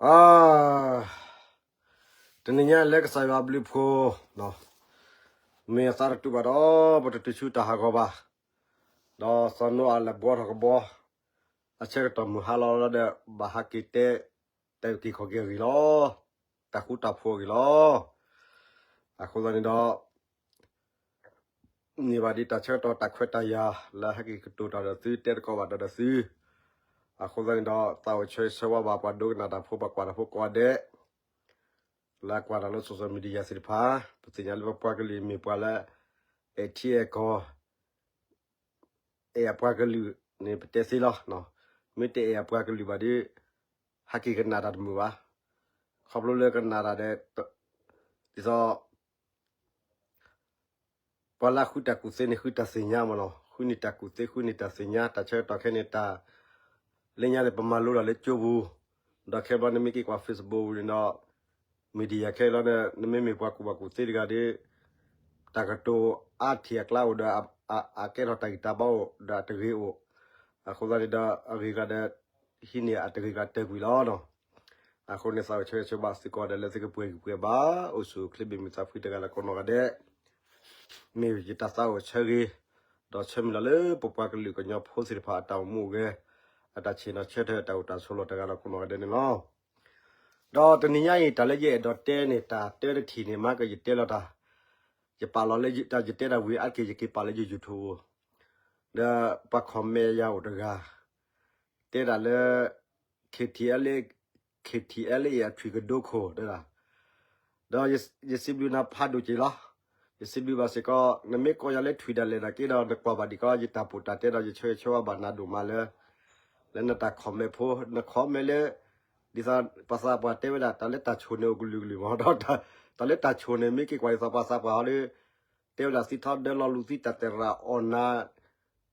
အ တနံၤညါလၢကစၢ်ယွၤဘျုးဖှိၣ်, မ့ၢ်အသးတတူာ်ဘၣ်ဒီး ပတတုၤဆူတၢ်ဟးဂီၤဘၣ်, ဒီးစီၤနိအၤလဲၤဘှီထီၣ်ကဘီ, အဆၢကတီၢ်မုၢ်ဟါလီၤလီၤဒီး ဘၣ်ဟးက့ၤတဲ, တဲက့ၤခီၣ်က့ၤအဂ့ၢ်လီၤ, တၢ်ဃူတၢ်ဖိးအဂ့ၢ်လီၤ. အဃိသတးန့ၣ်ဒီး န့ၢ်ဘၣ်ဒံးတၢ်ဆၢကတီၢ်တၢ်ခွဲးတၢ်ယာ် လၢဟဲက့ၤကတိၤတၢ်ဒီးသု တဲသကိးဘၣ်တၢ်ဒီးသု, အဃိသတးန့ၣ်ဒီး သးအိၣ်ဆၢဂ့ၤဆၢဝါဘၣ် ပှၤဒိကနၣ်တၢ်ဖိ ပှၤကွၢ်တၢ်ဖိကိးဂၤဒဲး, လၢအကွၢ်တၢ်လၢ social media သ့ၣ်တဖၣ်, ပသ့ၣ်ညါလၢပပှၤကလုာ်မ့ၢ်ပှၤလၢ အဲၣ်ထံအဲၣ်ကီၢ် အဲၣ်အပှၤကလုာ်န့ၣ် ပတဲသ့လီၤ. မ့ၢ်တအဲၣ်အပှၤကလုာ်ဘၣ်ဒီး ဟဲက့ၤကနၣ်တၢ်တမုာ်ဘၣ်. ခီဖျိလၢကနၣ်တၢ်ဒီး ဒ်သိး ပှၤလၢအဃုတၢ်ကူၣ်သ့န့ၣ် ဃုတၢ်သ့ၣ်ညါမးနီၤ, ဃုန့ၢ်တၢ်ကူၣ်သ့ ဃုန့ၢ်တၢ်သ့ၣ်ညါ တၢ်ဆၢကတီၢ်ခဲအံၤန့ၣ် တၢ် လၢညါန့ၣ် ပမၤလိတၢ်လၢကၠိပူၤ, ဒီးခဲဘျီနမ့ၢ်က့ၤကွၢ် Facebook ပူၤန့ၣ်ဒီး media ခဲအံၤလီၤန့ၣ် နမ့မ့ၢ်ပှၤကူၣ်ဘၣ်ကူၣ်သ့တဂၤဒီး တၢ်ကတိၤအါထံၣ်အကျါအိၣ်ဒီး အကဲထီၣ်တၢ်ဂံၢ်တၢ်ဘါအိၣ်ဒီးအတဂ့ၤအိၣ်, အဃိသတးန့ၣ်ဒီး အဂ့ၤဂၤဒီး ဟံးန့ၢ်အတဂ့ၤဂၤတၢၢ်ကွံာ်လီၤ. အဃိန့ၣ် သးအိၣ်ဆၢဂ့ၤဆၢဝါသုကိးဂၤဒဲးလၢသုကပှဲၤဂံၢ်ပှဲၤဘါ အိၣ်ဆူၣ်အိၣ်ချ့ဘၣ်မုာ်သးဖှံတဂၤလၢကိးနီၢ်ဂၤဒဲး, မ့ၢ်ယတၢ်သးအိၣ်ဆၢဂ့ၤ, ဒီးဆၢမုၢ်လၢ်လၢပပှၤကလုာ်ကညီဖိသ့ၣ်တဖၣ်အတၢ်အိၣ်မူအိၣ်ဂဲၤ, အတၢ်ဆ့ၣ်နီၤဆၢထၢၣ်တၢ်အိၣ်တၢ်ဆိးလီၢ်တဂၤဒီးကိးနီၢ်ဂၤဒဲးန့ၣ်လီၤ. ဒီးတနံၤညါအံၤ တၢ်လၢယအဲၣ်ဒိးတဲန့ၣ် တၢ်တၢတထံၣ်န့ၣ် မ့ၢ်ကယတဲလီၤတၢ်, ယပာ်လီၤလၢ တၢ်ယတဲတၢ်ဝံၤအါတက့ၢ် ယက့ၤပာ်လၢယ YouTube ဒီးပှၤ comment ယၤအိၣ်တဂၤ, တဲဒၣ်လၢ KTLA, KTLA အထွံၣ်ကဒိခိၣ်တဲဒၣ်, ဒီးယစံးဘျုးနၤဖးဒိၣ်က့ၤလီၤ. ယစံးဘျုးဘၣ်စ့ၢ်ကီး နမ့ၢ်ကိးယၤလၢထွံၣ်ဒၣ်လဲာ်ဒၣ်က့ဒီး နကွၢ်ဘၣ်ဒံးကီး ယတၢ်ပိာ်တၢ်တဲဒီး ယဆၢဂ့ၤဆၢဝါဘၣ်နၤဒိၣ်မးလၢ လၢနတၢ် comment ဖိ, န comment လၢ ဒ်သိးပှၤသးပှၢ်တဲဝဲဒၣ် တၢ်လၢတၢ်ဆိၣ်န့ၣ်အိၣ်ကလုာ်ကလုာ်မး, ဒီးတၢ်လၢတၢ်ဆိၣ်န့ၣ် မ့ၢ်က့ၤကွၢ်ဒ်သိးပှၤသးပှၢ်ဟီဒီး တဲဝဲဒၣ်သံထီဒၢလီၤလူၤသံတၢ်သရၣ်အီၣ်နၤ,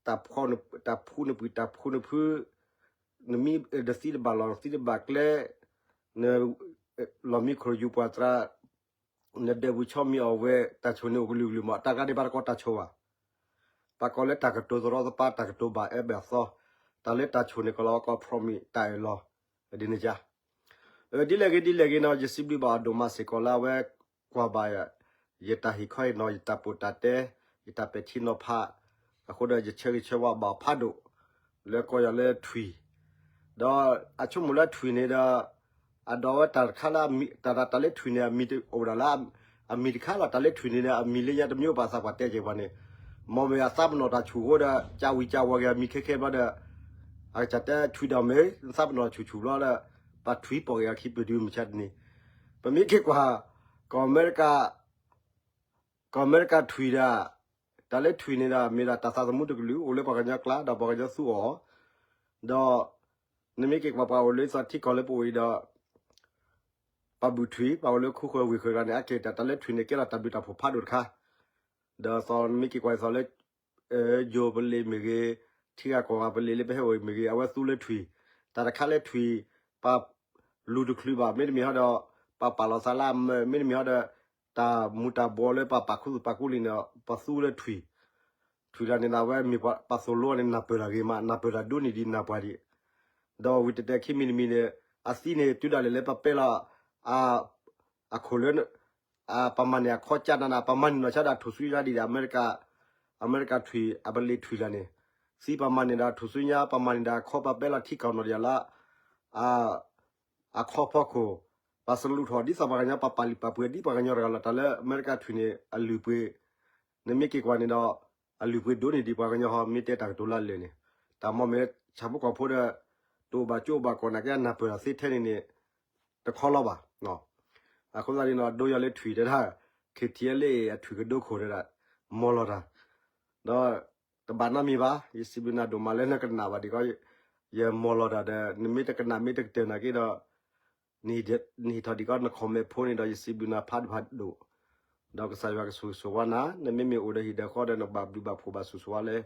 တၢ်ဖူနပှံၤတၢ်ဖူနဖု, နမံနသံတဘၣ်လီၢ်နသံတဘၣ်ကျဲ, န လီၢ်မံခိၣ်ယူၤပှၢ်သရၣ်, နဒဲးပူၤဆီမံၤအီၣ်ဝဲ, တၢ်ဆိၣ်န့ၣ်အိၣ်ကလုာ်ကလုာ်မး, တၢ်ဂၤန့ၣ်ဘၣ်တကိးတၢ်ဆိၣ်ဘၣ်. ပှၤကိးလၢတၢ်ကတိၤသရီသပါ တၢ်ကတိၤဘၣ်အၢဘၣ်သီ, တၢ်လၢတၢ်ဆိၣ်န့ၣ် ကလီၤဝဲကိး promise တၢ်အၢၣ်လီၤ, ဒ်န့ၣ်ကါ. ဒ်လဲၣ်ဂ့ၤဒ်လဲၣ်ဂ့ၤနီၤ ယစံးဘျုးဘၣ်အီၤဒိၣ်မးစ့ၢ်ကီးလၢအဝဲကွၢ်ဘၣ် ယတၢ်ဟ့ၣ်ခီအံၤနီၤ ယတၢ်ပိာ်တၢ်တဲ, ယတၢ်ပဲာ်ထံနီၤဖး, အဃိဒီးယဆၢဂ့ၤဆၢဝါဘၣ်ဖးဒိၣ်, လၢကိးယၤလၢထွံၣ်, ဒီးအဆိကမိၣ်လၢထွံၣ်န့ၣ်ဒီး အဒိးဝဲတၢ်တခါလၢ တၢ် တၢ်လၢထွံၣ်န့ၣ် အမံၤအိၣ်ဒၣ်လၢ အမံၤတခါလီၤ, တၢ်လၢထွံၣ်န့ၣ်ဒီး အမံၤလၢညါတမံၤဘၣ်သးပှၢ်တဲက့ၤပှၤန့ၣ်, မ်မ့ၢ်အသးပနီၣ်တၢ်ဆူၣ်ဃိဒီး ကးဝံၤကးဝီၤက့ၤအမံၤခဲခဲဘျီဒီး အကစၢ်တဲထွံၣ်ဒီးမ့ၢ် သးပနီၣ်ဆူၣ်ဆူၣ်ဘျီဒီး ပှၤထွံၣ်ပိာ်က့ၤအခံပတုၤမုၢ်ဆါတနံၤ, ပမ့ၢ်က့ၤကွၢ် ကီၢ်အမဲရကၤ ကီၢ်အမဲရကၤထွံၣ်ဒၣ်, တၢ်လၢထွံၣ်န့ၣ်ဒီး မ့ၢ်ဒၣ်တၢ်သးသမူတကလုာ် အိၣ်လၢပှၤကညီကျါ ဒီးပှၤကညီသူအီၤ, ဒီး နမ့ၢ်က့ၤကွၢ်ပှၤအိၣ်လၢသီထံကီၢ်လၢပအိၣ်အံၤဒီး ပှၤဘုၣ်ထွံၣ် ပှၤအိၣ်လၢခူဃၢၤဝ့ၢ်ဃၢၤတဂၤန့ၣ် အက့ၢ်တၢ် တၢ်လၢထွံၣ်န့ၣ် ကဲထီၣ်တၢ်ဘျုးတၢ်ဖှိၣ်ဖးဒိၣ်တခါ, ဒီးသီနမ့ၢ်က့ၤကွၢ်သီလၢ ယိၤပလံးမ့ၢ်ဂ့ၤ, ထံဂၤကီၢ်ဂၤပလံးလၢပဟဲအိၣ်အံၤမ့ၢ်ဂ့ၤ, အဝဲသူလၢထွံၣ်, တၢ်တခါလၢထွံၣ်, ပှၤ လူၤတချုးဘၣ် မ့တမ့ၢ်ဟီဒီး ပှၤပာ်လီၤသးလၢအမၢ, မ့တမ့ၢ်ဟီဒီး တၢ်မူၤတၢ်ဘှီးလၢပှၤပာ်ခူသူၣ်ပာ်ခူလံၤန့ၣ် ပှၤသူလၢထွံၣ်, ထွံၣ်တဂၤန့ၣ်ဒီး အဝဲမ့ၢ်ပှၤသိၣ်လိန့ၣ် နၢ်ပၢၢ်တၢ်ဂ့ၤမး နၢ်ပၢၢ်တၢ်ဒိၣ်န့ၢ်ဒံးနၢ်ပှၢ်ဒံး, ဒီးဝံၤတဲာ်တဲာ်ခံမံၤတမံၤန့ၣ် အသံန့ၣ် တုၤဒၣ်လဲာ်လၢပပဲလီၤ အခိၣ်လၢ ပမၤန့ၢ်အခီကၢ်နးနး ပမၤန့ၢ်နီၢ်ဆါဒၣ်ထူၣ်စုညါဒံးဒီး အမဲရကၤထွံၣ် အပလံးထွံၣ်တဂၤန့ၣ်, သံပမၤန့ၢ်ဒီးထူၣ်စုညါ ပမၤန့ၢ်ဒီးအခီ ပပဲလီၤထံကီၢ်နီၢ်တယၢ်လၢ အခီဖီခိၣ်, ပှၤစလူးထီၣ်ဒ်သိးပှၤကညီ ပှၤပာ်လုၢ်ပာ်ပှ့ၤဒ်ပှၤကညီတဂၤလီၤ. တၢ်လၢအမဲရကၤထွံၣ်န့ၣ် အလုၢ်အပှ့ၤ, နမ့ၢ်က့ၤကွၢ်န့ၣ်ဒီး အလုၢ်အပှ့ၤဒိၣ်န့ၢ်ဒံးပှၤကညီဟီ မ့ၢ်တဲတၢ်ကတိၤလၢအလၢာ်န့ၣ်, တၢ်မ့ၢ်မ့ၢ်ဆၣ်ဖိကီၢ်ဖိဒီး တအိၣ်ဘၣ်ကၠိအိၣ်ဘၣ်ကီၢ် နာ်က့အနၢ်ပၢၢ်တၢ်သ့ထဲန့ၣ်န့ၣ် တခီလီၤဘၣ်. အဃိသတးန့ၣ်ဒီး ဒိယၤလၢထွံၣ်တဲဒၣ် KTLA အထွံၣ်ကဒိခိၣ်တဲဒၣ် မီၢ်လီၤတၢ်, ဒီး တဘၣ်နီတမံၤဘၣ်, ယစံးဘျုးနၤဒိၣ်မးလၢနကနၣ်ဘၣ်ဒံးကီး ယမီၢ်လီၤတၢ်ဒီး နမ့ၢ်တကနၣ်မ့ၢ်တကတၢၢ်နာ်က့ဒီး နဟ့ၣ်ထီၣ်ဒံးကီးန comment ဖိန့ၣ်ဒီး ယစံးဘျုးနၤဖးဒိၣ်ဖးဒိၣ်, ဒီးကစၢ်ယွၤကဆိၣ်ဂ့ၤဆိၣ်ဝါနၤ, နမ့မ့ၢ်အိၣ်ဒီးဟံၣ်ဒီးဃီဒီး နကဘၣ်ဘျုးဘၣ်ဖှိၣ်ဘၣ်ဆိၣ်ဂ့ၤဆိၣ်ဝါလၢ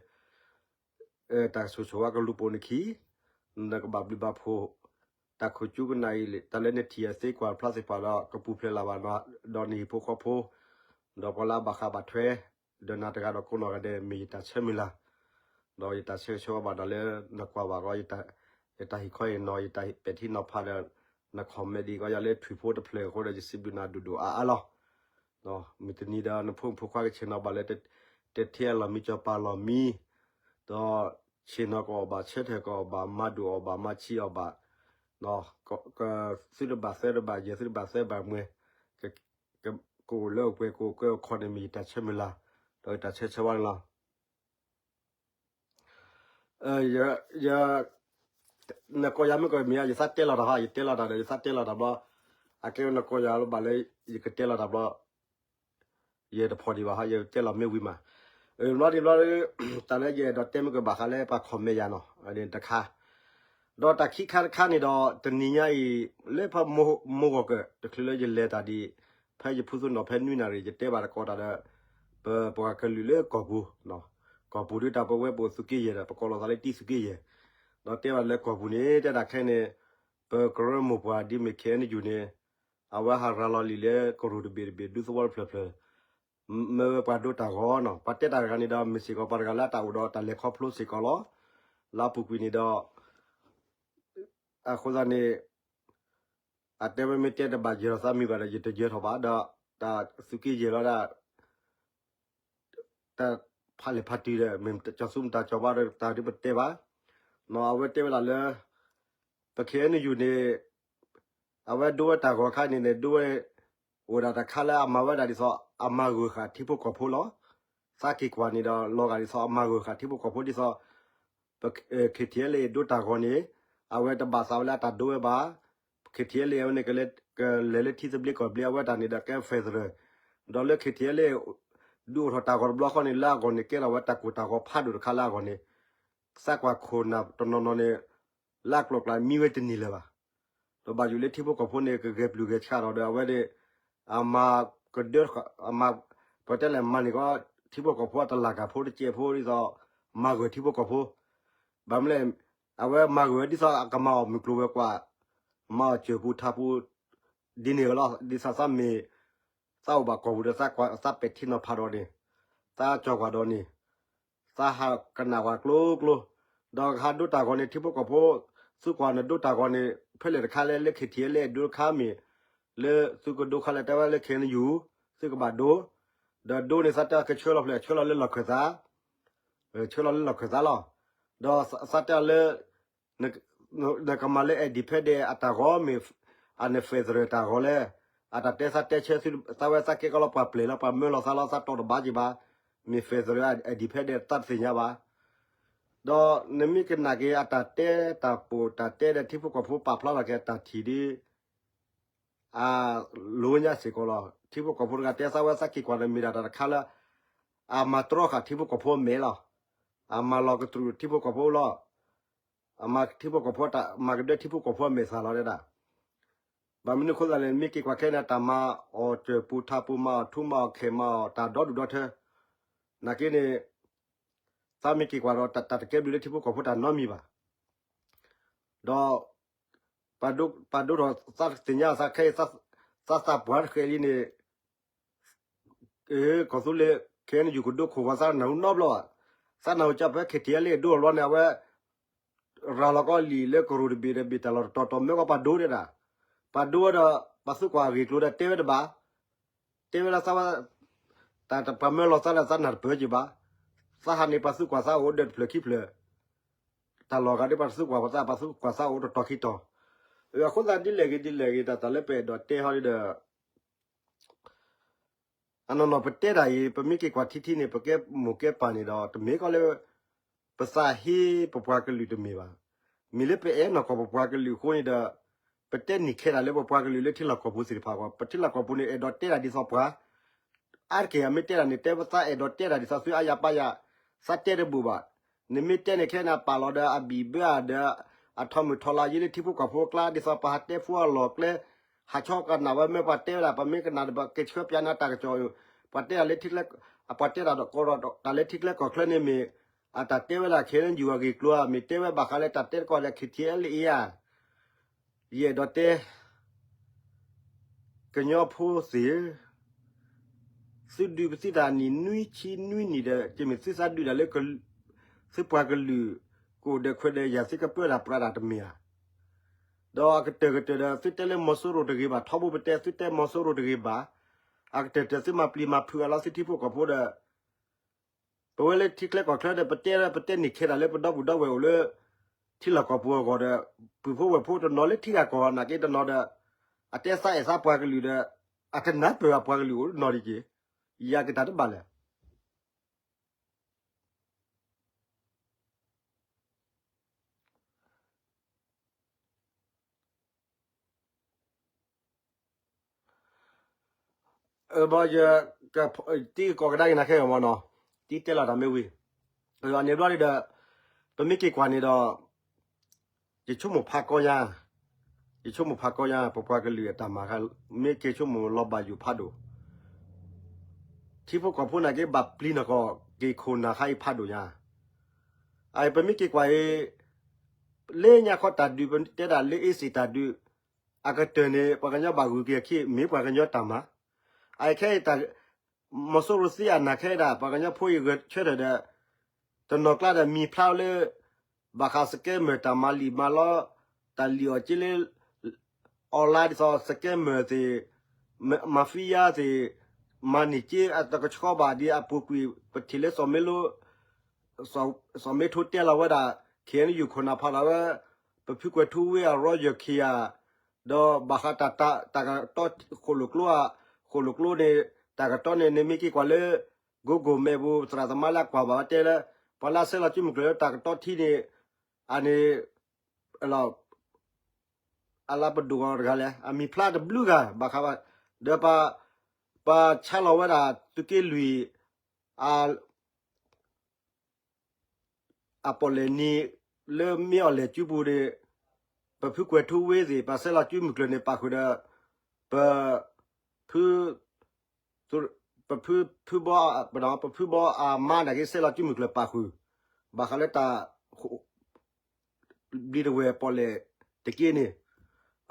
တၢ်ကဆိၣ်ဂ့ၤဆိၣ်ဝါကလူၤပိာ်နခံ, နကဘၣ်ဘျုးဘၣ်ဖှိၣ်, တၢ်ခိၣ်ကၠူကနၣ်အံၤ တၢ်လၢနထံၣ်အသ့ကွၢ်ဖျါသ့ၣ်တဖၣ်ဒီး ကပူၤဖျဲးလၢ်ဘၣ်နၤ, ဒီးနဟံၣ်ဖိဃီဖိ, ဒီးပှၤလၢအဘၣ်ဃးဘၣ်ထွဲ ဒီးနၤတဂၤဒီးကိးနီၢ်ဂၤဒဲး မ့ၢ်ယတၢ်ဆၢမုၢ်လၢ်, ဒီးယတၢ်ဆၢဂ့ၤဆၢဝါဘၣ်ဒီးလၢနကွၢ်ဘၣ်ကီး ယတၢ်ဟ့ၣ်ခီအံၤနီၤ ယတၢ်ပဲာ်ထံနီၤဖးဒီး န comment ဒ်ကီးယၤလၢထွံၣ်ဖိတဖျၢၣ်အဃိဒီး ယစံးဘျုးနၤဒိၣ်ဒိၣ်အါအါလီၤ. မုၢ်တနံၤဒီးနဖိမုၣ်ဖိခွါကဆ့ၣ်နီၤဘၣ်လၢ တထံၣ်အလီၢ်မံကၠီၤပၤလီၢ်မံ, ဒီးဆ့ၣ်နီၤကအီၣ်ဘၣ် ဆၢထၢၣ်ကအီၣ်ဘၣ် မၤဒိၣ်အီၣ်ဘၣ် မၤဆံးအီၣ်ဘၣ်, သုတဘၣ်သၢတဘၣ်ယဲၢ် သုတဘၣ်သၢဘၣ်မွဲၤ, ကအိၣ်လၢအိၣ်ပှဲၤ ကအိၣ်ကဲအိၣ်ခီန့ၣ် မ့ၢ်ယတၢ်ဆၢမုၢ်လၢ်, ဒီးယတၢ်ဆၢဆၢဝါန့ၣ်လီၤ. ယ နကိးယၤမ့ၢ်ကမ့ၢ် ယသးတဲလီၤတၢ်ဟီ ယတဲလီၤတၢ်ဒီး ယသးတဲလီၤတၢ်ဘျီ, အကဲဝဲနကိးယၤလၢဘၣ်လၢ ယကတဲလီၤတၢ်ဘျီ, ယတဖီၣ်ဒံးဘၣ်ဟီ ယတဲလီၤမ့ၢ်ဝံၤမး, ဘျီဒံးဘျီ တၢ်လၢယအဲၣ်ဒိးတဲမ့ၢ်ကဘၣ်ဃးလၢပှၤ comment ယၤနီၤ တခါ, ဒီးတၢ်ခံခါတခါန့ၣ်ဒီး တနံၤညါအံၤ လၢဖဲမိၢ်ဂီၤကၢၢ် တချုးလၢယလဲၤတၢ်ဒံး, ဖဲယဖုသိနီၣ်ဖဲနွံနၣ်ရံၣ် ယတဲဘၣ်တကိးတၢ်ဒီး ပပှၤကလုာ်လၢကီၢ်ပူၤ, ကီၢ်ပူၤဒ်တၢ်ပဝဲပအိၣ်သုးက့ယဲၢ်ဒီး ပကိးလီၤသးလၢတံၤသုးက့ယဲၢ်, ဒီးတဲဘၣ်လၢကီၢ်ပူၤန့ၣ် တဲဒၣ်ခဲအံၤန့ၣ် ပကရၢမိၢ်ပှၢ်ဒ်မ့ၢ် KNU န့ၣ် အဝဲဟးရၤလီၤလံာ်လၢကရူၢ်တဘ့ၣ်တဘ့ၣ် ဒူသဝီတဖျၢၣ်ဖျၢၣ် မ့ၢ်ဝဲပှၤဒိတၢ်ဂီၤနီၤ, ပှၤတဲတၢ်တဂၤန့ၣ်ဒီး မ့ၢ်စ့ၢ်ကီးပှၤတဂၤလၢအတၢ်အိၣ်ဒီးတၢ်လဲၤခီဖျိစ့ၢ်ကီးလီၤ. လၢအပူၤကွံာ်န့ၣ်ဒီး အဃိသတးန့ၣ် အတဲဝဲမ့ၢ်တဲတဘၣ်ယဲၢ်ထီၣ်သးမံၤဘၣ်ဒီး ယတယဲၢ်ထီၣ်ဘၣ်ဒီး တၢ်သုးက့ယဲၢ်လီၤဒၣ် တၢ်ဖးလဲၢ်ဖးတုၤဒီး မ့ၢ်တၢ်ကၠီၤသူမတၤကၠီၤဘၣ်ဒီး တၢ်ဒ်ပတဲဘၣ်, အဝဲတဲဝဲဒၣ်လၢ ပ KNU န့ၣ် အဝဲဒိဝဲတၢ်ဂီၤခါန့ၣ်န့ၣ် ဒိဝဲ အိၣ်ဒၣ်တၢ်ခါလၢအမၤဝဲဒၣ်ဒ်သိး အမၤဂၢၢ်ဃာ်ထံဖိကီၢ်ဖိလီၤ. သးက့ၤကွၢ်န့ၣ်ဒီး လီၤဂာ်ဒ်သိးအမၤဂၢၢ်ဃာ်ထံဖိကီၢ်ဖိဒ်သိး ပ KTLA ဒိတၢ်ဂီၤန့ၣ် အဝဲတဘၣ်သးဝဲလၢအတၢ်ဒိဝဲဘၣ်. KTLA အဝဲန့ၣ် ကလဲၤလၢထံသဘျ့ကီၢ်သဘျ့အဝဲတၢ်န့ၣ်ဒီးကဲ federal ဒီးလၢ KTLA ဒုးအိၣ်ထီၣ်တၢ်ဂီၤတဘျီဃီန့ၣ် လၢအဂီၢ်န့ၣ် ကဲထီၣ်ဝဲတၢ်ကိၢ်တၢ်ဂီၤဖးဒိၣ်တခါလၢအဂီၢ်န့ၣ် သးကွၢ်ခိၣ်နၢ်တနီၤနီၤန့ၣ် လၢအကျိၤကျဲမံဝဲတန့ၢ်လၢၤဘၣ်. ဒီးဘၣ်ယိၣ်လၢထံဖိကီၢ်ဖိန့ၣ် ကဂဲၤပျုၢ်ဂဲၤဆှးဒီး ဒီးအဝဲန့ၣ် အမၤကဒၢ အမၤ ပတဲလဲၣ်မၤန့ၣ်ကီး ထံဖိကီၢ်ဖိအတလၢ်ကၢ်ဖိတစဲးဖိဒ်သိး မၤဂၢၢ်ထံဖိကီၢ်ဖိ ဘၣ်မနုၤလဲၣ် အဝဲမၤဂၢၢ်ဝဲဒ်သိးအကမၤအီၣ်မုၢ်ကျိၤဝဲၤကွာ် မၤအီၣ်စၢၤပူၤထးပူၤ ဒ်န့ၣ်လီၤ. ဒ်သိးသးမ့ၢ် သးအိၣ်ဘၣ်ကီၢ်ပူၤဒီး သးပဲာ်ထံနီၤဖးဒီးန့ၣ် သးကၠီၤကွၢ်ဒီးန့ၣ် သးဟးကနၣ်ကွၢ်ကျိကျိ ဒီးဟးဒိတၢ်ဂီၤန့ၣ် ထံဖိကီၢ်ဖိ သုကွၢ်နဒိတၢ်ဂီၤန့ၣ် ဖဲလဲၣ်တခါလဲၣ် လၢ KTLA ဒိတခါမ့ၢ် လၢသုကဒိခါလဲၣ် တဲဝဲလၢ KNU သုကဘၣ်ဒိ ဒီးဒိန့ၣ် သးတဲကဆှၢလီၤဖျဲၣ် ဆှၢလီၤလၢလီၢ်ခၢၣ်သး ဆှၢလီၤလၢလီၢ်ခၢၣ်သးလီၤ. ဒီးသးတဲလၢ နကမၤလၢ independent အတၢ်ဂီၤမ့ၢ် အန့ၣ် federal တၢ်ဂီၤလဲၣ်. အတၢ်တဲသးတဲဆၢသု သးဝဲသးကဲကီးလီၤပှၤပျဲၢ်လီၤ ပှၤမၢလီၤသးလီၤ သးတီၢ်တဘၣ်က့ၤဘၣ်. မ့ၢ် federal independent သးတသ့ၣ်ညါဘၣ်. ဒီးနမ့ၢ်ကနၣ်က့ၤအတၢ်တဲတၢ်ပိာ်တၢ်တဲဒီး ထံဖိကီၢ်ဖိပာ်ဖျါထီၣ်က့ၤအတၢ်ထံၣ်ဒ် အလိၤညါစ့ၢ်ကီးလီၤ. ထံဖိကီၢ်ဖိတဂၤတဲသးဝဲသးက့ၤကွၢ်ဒီးမ့ၢ်ဒၣ်တၢ်တခါလၢ အမၤတြီဃာ်ထံဖိကီၢ်ဖိအမဲာ်လီၤ. အမၤလီၤကတြူၢ်ထံဖိကီၢ်ဖိလီၤ. အမၤထံဖိကီၢ်ဖိတၢ် မၤကဒၢထံဖိကီၢ်ဖိအမဲာ်သၣ်လီၤတဲဒၣ်. ဘၣ်မနုၤအဃိသတးလဲၣ် မ့ၢ်က့ၤကွၢ်ခဲအံၤန့ၣ် တၢ်မၤအီၣ်စၢၤပူၤထးပူၤ မၤအီၣ်ထူမၤအီၣ်ခဲး မၤအီၣ်တၢ်ဒီဒူၣ်ဒီထၢ နာ်က့န့ၣ် သးမ့ၢ်က့ၤကွၢ်ဒီး တၢ်တကဲဘျုးလၢထံဖိကီၢ်ဖိတၢ်နီတမံၤဘၣ်. ဒီး ပှၤဒိထီၣ်သးသ့ၣ်ညါသးခဲအံၤ သးသးပှၢ်တဃဲးလံန့ၣ် ကီၢ်သူလ့ၤ KNU ကဒိခိၣ်ဝဲသးနၢ်ဟူနီတဘျီဘၣ်. သးနၢ်ဟူကၢ်ဖဲ KTLA ဒိအလီၢ်န့ၣ် အဝဲ ရၤလီၤကီးလံာ်လၢကရူၢ်တဘ့ၣ်ဒီးဘ့ၣ်တၢ်လီၢ်တတီၤတီၤ မၢကီးပှၤဒိတဲဒၣ်. ပှၤဒိဝဲဒီး ပှၤသုးကွၢ်အဂ့ၢ်ကျိၤဒီးတဲဝဲတဘၣ်. တဲဝဲလၢသးဝဲ တၢ်ပှၤမၢလီၤသးဒီးသးနၢ်တပၢၢ်က့ၤဘၣ်. သးဟးန့ၣ်ပှၤသုးကွၢ်သးအိၣ်ဒီးတဖျၢၣ်ခံဖျၢၣ် တၢ်လီၢ်ဂၤဒီးပှၤသုးကွၢ်သး ပှၤသုးကွၢ်သးအိၣ်တတီၤခံတီၤ. အဃိသတးဒ်လဲၣ်ဂ့ၤဒ်လဲၣ်ဂ့ၤ တၢ်တၢ်လၢပအဲၣ်ဒိးတဲဟီဒ်ဒီး အနီၢ်နီၢ်ပတဲဒၣ်အံၤ ပမ့ၢ်က့ၤကွၢ်ထံထံန့ၣ် ပကဲမိၢ်ကဲပၢ်န့ၣ်ဒီး တမ့ၢ်ကီးလၢ ပသးဟ့ပပှၤကလုာ်တမ့ၢ်ဘၣ်. မ့ၢ်လၢပအဲၣ်နီၢ်ကီၢ်ပပှၤကလုာ်အဃိန့ၣ်ဒီး ပတဲနံၣ်ခဲဒၣ်လၢပပှၤကလုာ်လၢထံလီၢ်ကီၢ်ပူၤသ့ၣ်တဖၣ်အဂီၢ် ပထံလီၢ်ကီၢ်ပူၤန့ၣ် အဲၣ်ဒိးတဲဒၣ်ဒ်သိးပှၤ အါတက့ၢ်အမ့ၢ်တဲဒၣ်န့ၣ် တဲပသးအဲၣ်ဒိးတဲဒၣ်ဒ်သိးသုအါယၤပာ်ယၤ သးတဲတဘူၣ်ဘၣ်. နမ့ၢ်တဲန့ၣ်ခဲန့ၣ် အပာ်လီၤဒီးအဘံၣ်ဘၢအါဒီး အထီမုၢ်ထီလါယ့လၢထံဖိကီၢ်ဖိအကျါ ဒ်သိးပဟးတဲဖိအလီၢ်ကျဲ ဟးဆီကနၣ်ဝဲမ့ၢ်ပှၤတဲဝဲဒၣ် ပမ့ၢ်ကနၣ်ဒီးပကဆှၢပျးန့ၢ်တၢ်ကစီၣ် ပှၤတဲဒၣ်လၢထံကျဲ ပှၤတဲဒၣ်ဒီးကီးဒီးတၢ်လၢထံကျဲကီၢ်ချၢန့ၣ်မ့ၢ် အတၢ်တဲဝဲဒၣ် KNU အဂ့ၢ်ကျိၤဧါ မ့ၢ်တဲဝဲဘၣ်ဃးလၢတၢ်တဲတကီၢ်လၢ KTLA ဧါ ယအဲၣ်ဒိးတဲ ကညီဖိသ့ၣ်ဧၢ, သုဒုးပသုတၢ်နံၣ်နွံဆံနွံနံၣ်ဒီး ကမ့ၢ်သုသးဒုးတၢ်လၢ သုပှၤကလုာ် ကအိၣ်ဒီးခွဲးဒီးယာ် သုကပၢတၢ်ပြးတၢ်တမ့ၢ်ဧါ. ဒီးအကတၢၢ်ကတၢၢ်ဒီး သုတဲလၢမီၤစိရိၤတဂ့ၤဘၣ်, ထီဘိပတဲသုတဲမီၤစိရိၤတဂ့ၤဘၣ်, အကတၢၢ်တၢၢ်သုမၤပျံၤမၤဖုးအလီၤသုထံဖိကီၢ်ဖိဒီး ပဝဲလၢထံချၢကီၢ်ချၢဒီး ပတဲဒီးပတဲန့ၢ်ခဲဒၣ်လၢပဒီပုၢ်ဒီဝဲၢ်အိၣ်လၢ ထံလီၢ်ကီၢ်ပူၤအဂီၢ်ဒီး ပုၢ်ဖိဝဲၢ်ဖိတနီၤလၢထံဂၤကီၢ်ဂၤနာ်က့တနီၤဒီး အတဲသးအဲၣ်သးပှၤကလုာ်ဒီး အတနၢ်ပၢၢ်အပှၤကလုာ်အိၣ်နီၤဒံးက့ၤ, ယကတၢ်တဘၣ်လဲၣ်. ဘၣ်ယ တံၤကကိးကဒါက့ၤနၤခဲအံၤမ့ၢ်နီၤ, တံၤတဲလီၤတၢ်မ့ၢ်ဝံၤ, အန့ၣ်ဘျီန့ၣ်ဒီး ပမ့ၢ်က့ၤကွၢ်န့ၣ်ဒီး ယဆိကမိၣ်ဖးကီညါ, ယဆိကမိၣ်ဖးကီညါ ပပှၤကလုာ်အတၢ်မၤခါ, မ့ၢ်က့ၤဆိကမိၣ်လီၤဘၣ်ယိၣ်ဖးဒိၣ်, ထံဖိကီၢ်ဖိနာ်က့ဘၣ်ပျံၤနီၢ်ကီၢ် က့ၤခိၣ်နၢ်ခါအံၤဖးဒိၣ်ညါ, အပမ့ၢ်က့ၤကွၢ်အံၤ လၢညါခီတၢ်ဒုး ပတဲဒၣ်လၢအ့စ့ၣ်တၢ်ဒုး အကတၢၢ်န့ၣ် ပှၤကညီဘၣ်ဂုာ်က့ၤအခံ မ့ၢ်ပှၤကညီတၢ်မၤ, အခဲအံၤ မီၤစိရိၤသံအနၢ်ခဲဒၣ် ပှၤကညီဖိအံၤဂဲၤဆၢထၢၣ်ဒီး တနီၤကျါဒီးမံၤဖျါလၢ ဘၣ်ဃး scammer တၢ်မၤလံာ်မၤလီ တၢ်လံာ်အီၣ်က့လၢ online ဒ်သိး scammer သ့ၣ် mafia သ့ၣ် မၤန့ၢ်က့အတကဆှီဘၣ်ဒ်အပူၤကွံာ် ပထံၣ်လၢစီၤမ့လိ စီၤမ့ထိတဲလီၤဝဲဒၣ် ခ့ၣ်အဲၣ်ယူၣ်ခိၣ်နၢ်ဖးလီၤဝဲ ပဖုကွဲၤထူဝ့အရီယၢၢ်ခံဂၤ ဒီးဘၣ်ဃးတၢ် တၢ်ကတီဃိၣ်လိာ်ကျိဧါ, ဃိၣ်လိာ်ကျိန့ၣ် တၢ်ကတီန့ၣ် နမ့ၢ်က့ၤကွၢ်လၢ Google Map ပူၤ သရၣ်သမါလၢအကွၢ်ဘၣ်ဝဲတဲလၢ ပှၤလၢအဆဲးလီၤစုမုၢ်ကျၢၢ်လၢတၢ်ကတီထံန့ၣ် အန့ၣ် အလၢပဒိၣ်ဂီၤတဂၤလဲၣ် အမံၤဖျါတဘျုးဂၤ ဘၣ်ဃးဘၣ် ဒီးပ ပဆါလီၤဝဲဒၣ်သုးက့လွံၢ် အ အပီၣ်လဲၣ်နံၤ လၢမ့ၢ်အီၣ်လဲၣ်စုပူၤန့ၣ် ပဖုကွဲၤထူဝ့သ့ၣ် ပဆဲးလီၤစုမုၢ်ကျၢၢ်န့ၣ် ပာ်ဃုာ်ဒီး ပ ဖု ပဖု ဖုဘီ ပဖုဘီအမါနာ်က့ ဆဲးလီၤစုမုၢ်ကျၢၢ်ပာ်ဃုာ် ဘၣ်ဃးလၢတၢ် ဘျံးတဝဲၢ်ပီၣ်လဲၣ်တက့န့ၣ်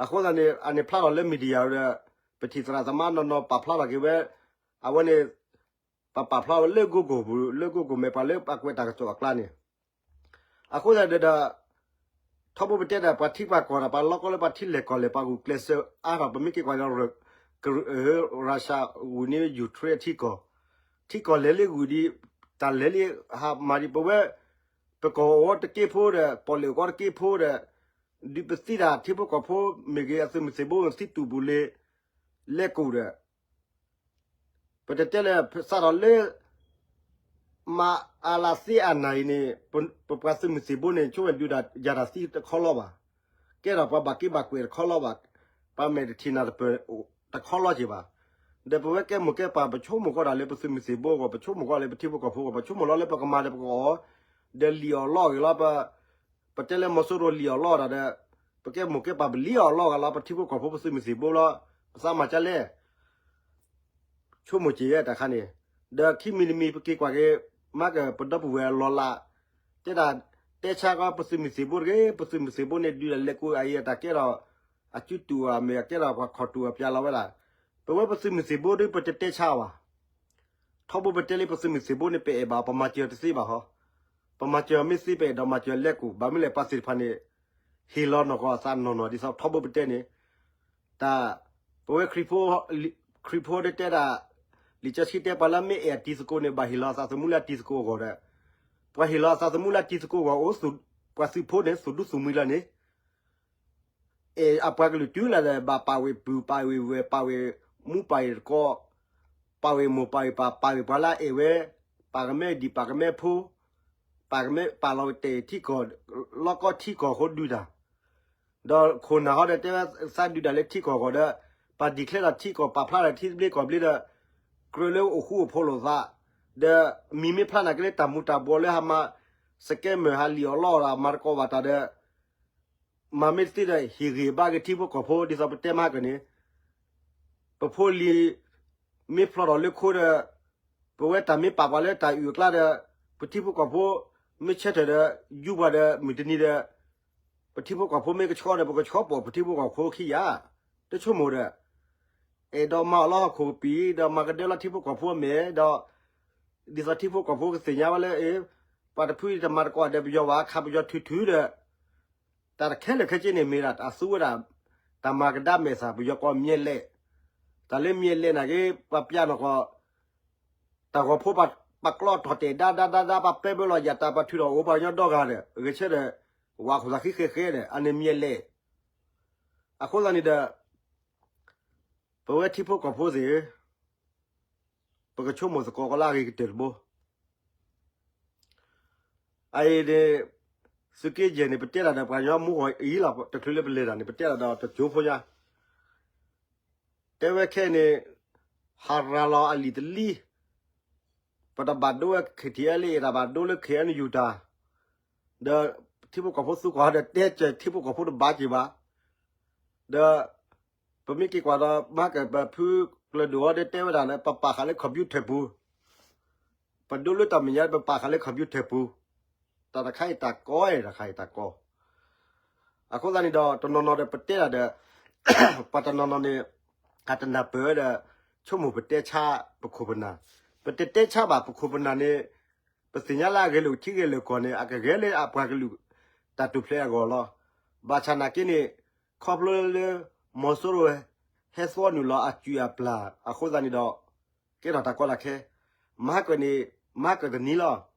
အဃိသတးန့ၣ် အန့ၣ်ဖျါလီၤလၢ media ဒီး ပထံၣ်သရၣ်သမါနီၢ်နီၢ်ပာ်ဖျါလီၤက့ၤဝဲ အဝဲန့ၣ် ပပာ်ဖျါဝဲလၢ Google ပူၤ လၢ Google မ့ၢ်ပှၤလၢပှၤကွဲးတၢ်ကစီၣ်အကျါန့ၣ် အဃိသတးဒီး ထီဘိပတဲဒီး ပှၤထံပှၤကီၢ်ဒီး ပှၤလီၢ်ကီၢ်လၢပှၤထံလဲၢ်ကီၢ်လဲၢ် ပှၤဂုာ်ကျဲးစၢးအါထီၣ် ပမ့ၢ်က့ၤကွၢ်ဒီး Russia ဝံၤန့ၣ် Ukraine အထံကီၢ် ထံကီၢ်လဲၤလံဂုာ်ဒံး တၢ်လဲၤလံဟးမၤဒံး ပဝဲ ပကီၢ်အိၣ်တက့ဖိဒီး ပီၣ်လဲၣ်အိၣ်ကီတက့ဖိဒီး ဒုးပသံတၢ်ထံဖိကီၢ်ဖိ မ့ၢ်ဂ့ၤ အသုးမုၢ်သံၣ်ဘိ သံတူၢ်ပူၤလ့ၤ လဲၤကူၣ်ဒီး ပတတဲလၢ စးထီၣ်လၢ မၤအလးသ့အနၢ်အံၤန့ၣ် ပပှၤသုးမုၢ်သံၣ်ဘိန့ၣ် ဆိဝဲဒုးတၢ်ယၤတၢ်သံတခီလီၤဘၣ်. ကဲထီၣ်ပှၤဘၣ်က့ဘၣ်ကွဲးတခီလီၤဘၣ်. ပှၤမဲာ်တထံၣ်နၢ်တပၢၢ်တခီလီၤက့ၤဘၣ်. ဒီးပဝဲကဲမိၢ်ကဲပၢ် ပဆိကမိၣ်ကီးဒၣ်လၢပသုးမုၢ်သံၣ်ဘိအဂီၢ် ပဆိကမိၣ်ကီးလၢပထံဖိကီၢ်ဖိအဂီၢ် ပဆိကမိၣ်လီၤလၢပကမၤဒီးပကအီၣ် ဒီးလံၣ်အီၣ်လီအီၣ်ဂ့ၤလီၤ ပ ပတဲလၢမီၤစိရိၤလံၣ်အီၣ်လီအီၣ်တၢ်ဒီး ပကဲမိၢ်ကဲပၢ်ပလံၣ်အီၣ်လီအီၣ်ဂ့ၤလီၤ ပထံဖိကီၢ်ဖိပသုးမုၢ်သံၣ်ဘိလီၤ. ပသးမၤကၢလဲၣ် ဆိကမိၣ်က့ၤတၢ်ခါန့ၣ် ဒီးခံမံၤတမံၤပက့ၤကွၢ်က့ၤ မၤကပဒီပုၢ်ဝဲၢ်အလီၢ်လၢ် တဲဒၣ် တဲဆါကီးပသုးမုၢ်သံၣ်ဘိတဂ့ၤ ပသုးမုၢ်သံၣ်ဘိန့ၣ်ဒုးတၢ်လဲၤကူအံၤအတၢ်ကဲထီၣ် အစုတူၢ်အမ့ၢ်အကဲထီၣ်ပှၤခီၣ်တူၢ်အပျးလီၤဝဲဒၣ် ပဝဲပသုးမုၢ်သံၣ်ဘိဒီးပတတဲဆါဘၣ် ထီဘိပတဲလၢပသုးမုၢ်သံၣ်ဘိန့ၣ် ပအဲၣ်ဘၣ် ပမၤစၢၤတသ့ဘၣ်ဟီ ပမၤစၢၤမ့ၢ်သ့ ပအဲၣ်ဒိးမၤစၢၤလဲၤကူ ဘၣ်မနုၤလဲၣ် ပှၤသ့ၣ်တဖၣ်န့ၣ် ဟ့ၣ်လီၤနီၢ်ကီၢ်အသးနီၢ်နီၢ် ဒ်သိးထီဘိပတဲန့ၣ် တၢ် ပဝဲခရံာ်ဖိ ခရံာ်ဖိတတဲဒၣ် လံာ်စီဆှံတဲပှၤလၢမ့ၢ်အဲၣ်အတံၤသကိးန့ၣ် ဘၣ်ဟ့ၣ်လီၤအသးသမူလၢအတံၤသကိးအဂီၢ်ဒီး ပှၤဟ့ၣ်လီၤအသးသမူလၢအတံၤသကိးအဂီၢ်အိၣ် ပှၤသုးဖိန့ၣ် သူၣ်ဒူသူၣ်မှံလီၤန့ၣ် အဲၣ်အပှၤကလုာ်တုၤလၢ်ဒီး ဘၣ်ပာ်ဝဲၢ်ပုၢ် ပာ်ဝဲၢ်ဝဲၢ် ပာ်ဝဲၢ်မူပာ်ဝဲၢ်တကီး ပာ်ဝဲၢ်မိၢ်ပာ်ဝဲၢ်ပၢ် ပာ်ဝဲၢ်ပှၤလၢအအဲၣ်ဝဲ ပာ်ကမဲဒံး ပာ်ကမဲဖိ ပာ်ကမဲပာ်လီၤဝဲတဲာ်ထံကီၢ် လီၢ်ကီၢ်ထံကီၢ်ဃိဒုးတၢ် ဒီးခိၣ်နၢ်ဟီဒီးတဲဝဲသးဒုးတၢ်လၢထံကီၢ်အဂီၢ်ဒီး ပာ် declare ဒီးထံကီၢ် ပာ်ဖျါဒီးထံသဘျ့ကီၢ်ဘျ့ဒီး ကြၢးလၢအိၣ်ဃူအိၣ်ဖိးလိာ်သး ဒီးမံၤမ့ၢ်ဖျါနာ်က့လၢတၢ်မူၤတၢ်ဘှီးလၢဟးမၤ scammer ဟးလံၣ်အီၣ်လီအီၣ်ဒီးမၤတကီးဘၣ်တၢ်ဒီး မၤမ့ၢ်တသ့ဒီး ဟ့ၣ်ဂံၢ်ဘါက့ၤထံဖိကီၢ်ဖိ ဒ်သိးပတဲမၤကန့ၣ် ပဖိလံၤ မ့ၢ်ဖျီထီၣ်လၢခိဒီး ပဝဲတၢ်မ့ၢ်ပာ်ပှၤလၢတၢ်အုၣ်အကျါဒီး ပထံဖိကီၢ်ဖိ မ့ၢ်ဆၢထၢၣ်ဒီး ယူပှၤဒီး မုၢ်တနံၤဒီး ပထံဖိကီၢ်ဖိမ့ၢ်ကဆှီဒီး ပကဆှီပိာ်ပထံဖိကီၢ်ဖိခံဂၤ တဆိကမိၣ်ဒီး အဲၣ်ဒိးမၤအီၣ်လီဟီၣ်ခိၣ်ကပံာ် ဒီးမၤကဒၢလီၤထံဖိကီၢ်ဖိအမဲာ်ဒီး ဒ်သိးထံဖိကီၢ်ဖိကသ့ၣ်ညါဝဲလၢ ပှၤတဖုအံၤတမၤတကိးဒီးပယီၤဘၣ် ခးပယီၤထုထုဒီး တၢ်တခဲလၢာ်ခဲဆ့န့ၣ်မ့ၢ်ဒၣ် အသူဝဲဒၣ် တၢ်မၤကဒါမဲာ်သၣ် ပယီၤကိး မျက်လှည့်, တၢ်လၢ မျက်လှည့် နာ်က့ ပှၤပျးနီၢ်ကီၢ် တၢ်ဂီၤဖိ ပကျီတီၢ်တဲာ်ဒါဒါဒါဒါ ပှၤပဲဘၢလီၤယၤတၢ် ပှၤထုးထီၣ်အိၣ်ပှၤကညီဒီဂၤဒီး ဂဲၤဆၢထၢၣ် ဝးခိၣ်သးဃံဃဲဃဲဒီး အန့ၣ် မျက်လှည့်. အဃိသတးန့ၣ်ဒီး ပဝဲထံဖိကီၢ်ဖိသ့ၣ်ဧၢ, ပကဆိကမိၣ်သကိးကီးလၢအဂ့ၤကတၢၢ်တဘိ. အအံၤန့ၣ် သုးက့ယဲၢ်န့ၣ် ပတဲတၢ်ဒီးပှၤကညီမူဂီၢ်အံၤလီၤ. တချုးလၢပလဲၤတၢ်န့ၣ် ပတဲတၢ်ဒီးတကၠိဖိညါ တဲဝဲခဲအံၤန့ၣ် ဟးရၤလီၤအလံာ်တလံ, ပတဘၣ်ဒိဝဲ ခ့ထံအဲလ်အ့ၣ် တၢ်ဘၣ်ဒိလၢ ခ့အဲနယူၣ် တၢ်, ဒီးထံဖိကီၢ်ဖိသူကွၢ်ဒီး တဲစၢၤထံဖိကီၢ်ဖိတဘၣ်က့ၤဘၣ်. ဒီး ပမ့ၢ်က့ၤကွၢ်ဒီး မၤကပဖုကျၢၤဒိၣ်အီၤဒီး တဲဝဲဒၣ်လၢ ပပာ်ဃာ်လၢ computer ပူၤ ပဒိလၢတၢ်မဲာ်ညါ ပပာ်ဃာ်လၢ computer ပူၤ, တၢ်တခါအံၤတၢ်ကီ, တၢ်တခါအံၤတၢ်ကီ. အဃိသတးန့ၣ်ဒီး တနီၤနီၤဒီးပတဲဒၣ်ဒီး ပှၤတနီၤနီၤန့ၣ် အတနၢ်ပၢၢ်ဝဲဒီး ဆိကမိၣ်ပတဲဆါပခိၣ်ပနၢ်, ပတတဲဆါဘၣ်ပခိၣ်ပနၢ်န့ၣ် ပသ့ၣ်ညါလၢအဂဲၤလိာ်ထံဂဲၤလိာ်ကီၢ်န့ၣ် အကဂဲၤလၢအပှၤကလုာ်တၢ်ထူၣ်ဖျဲးအဂီၢ်လီၤ. ဘၣ်ဆၣ်နာ်က့န့ၣ် ခီဖျိလၢ မီၤစိရိၤ ဟဲသီနုာ်လီၤအစုၣ်အပျၢ် အဃိသတးန့ၣ်ဒီး ကဲထီၣ်တၢ်ကီတၢ်ခဲ, မၤကၢၣ်န့ၣ် မၤကၢၣ်တနံၤလီၤ.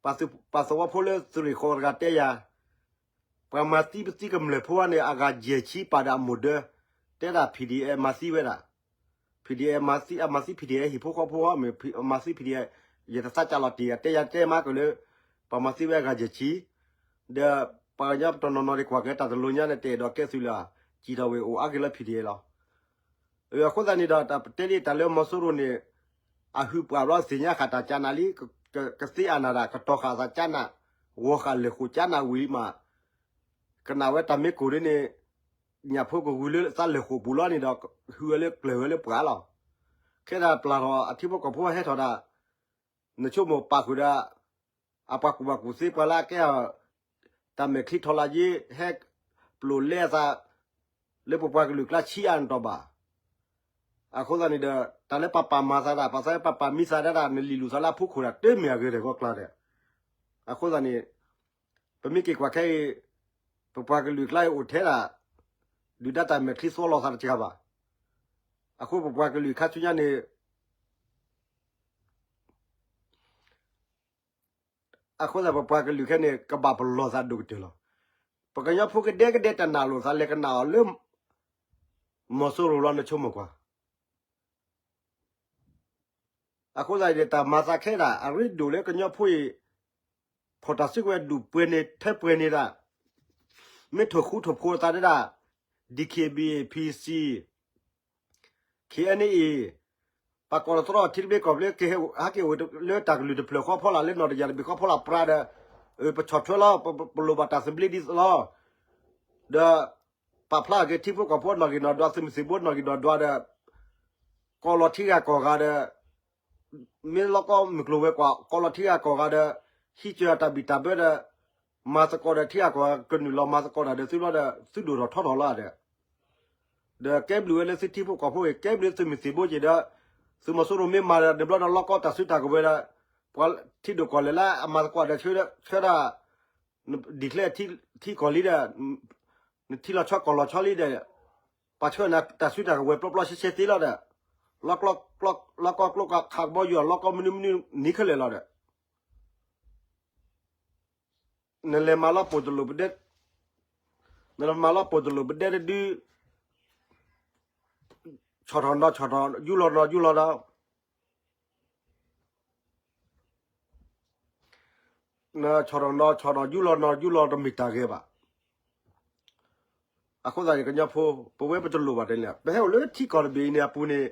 ပှၤသဝီဖိလၢသုးရ့ၣ်ဃီတဂၤတဲယၤ ပှၤမၤသံပသံကမျၢၢ်ဖိန့ၣ် အဂၤယဲၢ်ဆံပာ်ဒီးအမိၢ်ဒၢ, တဲဒၣ် PDF မၤသံဝဲဒၣ်, PDF မၤသံ အမၤသံ PDF ဟံၣ်ဖိဃီဖိ မၤသံ PDF ယတသးကးလီၤတ့ၢ် အတဲယၤတဲမၤကၢၣ်လၢ ပှၤမၤသံဝဲအဂၤယဲၢ်ဆံ, ဒီးပှၤကညီတနီၤနီၤန့ၣ် ကွၢ်က့ၤတၢ်တလိၤညါန့ၣ် တအဲၣ်ဒိးကဲသုးလၢၤ, စံးထီၣ်ဝဲအိၣ်အါက့ၤလၢ PDF လီၤ. အဃိသတးန့ၣ်ဒီး တၢ်ပတဲလံတၢ်လၢမီၤစိရိၤန့ၣ် အဟုးပှၢ်ဘျီသ့ၣ်ညါဃာ်တၢ်ကၠါနးလံ, ကသ့အနၢ်ဒၣ် ကတီၤဃာ်သးကၠါနး, ဂီၤဃာ်လဲၤဃိးကၠါနးဝံၤမး, ကနၣ်ဝဲတၢ်မ့ၢ်ကိၢ်ဒ်န့ၣ် ညၣ်ဖိကဂုာ်လၢသးလဲၤဃိးပူၤလီၤန့ၣ်ဒီး ဟုးဝဲလၢကျၢၤဝဲလၢပှၢ်လီၤ. ခဲဒၣ်ပျၢ်ထီၣ်အထံဖိကီၢ်ဖိဟဲထီၣ်ဒၣ်, နဆိကမိၣ်ပာ်ဃုာ်ဒီး အပှၤကူၣ်ဘၣ်ကူၣ်သ့ပှၤလၢအကဲ တၢ်မဲာ်ချံထီလၢယ့ ဟဲပျိာ်လဲအသး လၢပပှၤကလုာ်ကျါဆံးအါနတီၢ်ဘၣ်. အဃိသတးန့ၣ်ဒီး တၢ်လၢပပာ်မၤသးဒၣ် ပာ်သးပပာ်မံသးဒၣ် နလံၤလူၤသးလၢအဖီခိၣ်ဒၣ် တမ့ၢ်အဂ့ၤဒီးဂီၢ်ကျါဒီး အဃိသတးန့ၣ် ပမ့ၢ်က့ၤကွၢ်ခဲအံၤ ပပှၤကလုာ်ကျါအံၤအိၣ်ထဲဒၣ် ဒုၣ်ဒါတၢ်မဲာ်ချံသီလီၤသးတစှၤဘၣ်. အဃိပပှၤကလုာ်ခါဆူညါန့ၣ် အဃိသတးပပှၤကလုာ်ခဲန့ၣ် ကဘၣ်ပလီၢ်သးဒိၣ်ကတၢၢ်လီၤ. ပကညီဖိကဒဲကဒဲတနာ်လိာ်သးလဲၤကနၣ်အီၤလၢ မီၤစိရိၤလီၤ နဆိကမိၣ်ကွၢ်. အဃိသတးန့ၣ် တၢ်မၤသးခဲဒၣ် အရ့ဒိၣ်လၢကညီဖိအံၤ ဖီၣ်တၢ်စုကဝဲၤဒူၣ်ပှဲၤန့ၢ်ထဲပှဲၤန့ၢ်ဒၣ် မ့ၢ်ထိၣ်ဃူထိၣ်ဖိးသးဒၣ် DKBA PC KNA ပှၤကိးလီၤသရီထံတဘျ့ကီၢ်ဘျ့ ကဟဲက့ၤအိၣ်လၢ တၢ်ကလုၢ်တဖျၢၣ်ဃီဖီလာ်လၢ နီၢ်တယၢ်တဘ့ၣ်ဃီဖီလာ်ပြးဒီး ပဆီၣ်ထွဲလီၤ ပလိၣ်ဘၣ်တၢ်သဘျ့ဒ်သိးလီၤ. ဒီးပာ်ဖျါက့ၤထံဖိကီၢ်ဖိနီၢ်ဂံၢ်နီၢ်ဒွး သုးမုၢ်သံၣ်ဘိနီၢ်ဂံၢ်နီၢ်ဒွးဒီး ကိးလီၤထံဂၤကီၢ်ဂၤဒီး မ့ၢ်လီၢ်ကီၢ်မုၢ်ကျိၤဝဲၤကွာ် ကိးလီၤထံဂၤကီၢ်ဂၤဒီး ဟံးစၢၤတၢ်ဘံၣ်တၢ်ဘၢဒီး မၤသကိးဒီးထံဂၤကီၢ်ဂၤကနုာ်လီၤ မၤသကိးတၢ်ဒီးသုဘျီဒီး သုဒိၣ်ထီၣ်ထီထီၣ်လီၤဒီး ဒီးကဲဘျုးဝဲလၢသုထံဖိကီၢ်ဖိအံၤ ကဲဘျုးသုးမုၢ်သံၣ်ဘိက့ၤဒီး သုးမီၤစိရိၤမ့ၢ်မၤဒီး န့ၣ်ဘျီဒီး လီၢ်ကီၢ်တၢ်စုတၢ်ကဝဲၤဒီး ပှၤထံဒိၣ်ကီၢ်လဲၢ်လၢအမၤသကိးဒီး ဆၢဒၣ် declare ထံကီၢ်လံဒီး နထံလီၤဆီကီၢ်လီၤဆီလံဒီး ပှၤဆှၢနၤတၢ်စုတၢ်ကဝဲၤပျီပျီရှဲရှဲသ့လီၤဒီး လီၢ်ကီၢ်ကျိကီၢ်ခးကဘီယူၤ လီၢ်ကီၢ်မနုၤမနုၤနံၤခဲလၢာ်လီၤဒီး နလဲၤမၤလီၤပိာ်တလိၣ်ပဒဲ နလဲၤမၤလီၤပိာ်တလိၣ်ပဒဲတဒု ဆီၣ်ထီၣ်နီၤဆီၣ်ထီၣ် ယူၢ်လီၤနီၤယူၢ်လီၤဒီး ဆီၣ်ထီၣ်နီၤဆီၣ်ထီၣ် ယူၢ်လီၤနီၤယူၢ်လီၤ တမ့ၢ်တၢ်ဂ့ၤဘၣ်. အဃိသတးန့ၣ် ကညီဖိ ပဝဲပတလိၣ်ဘၣ်တဲန့ၣ် ပဟဲအိၣ်လၢထံကီၢ်တဘ့ၣ်အံၤန့ၣ်အပူၤန့ၣ်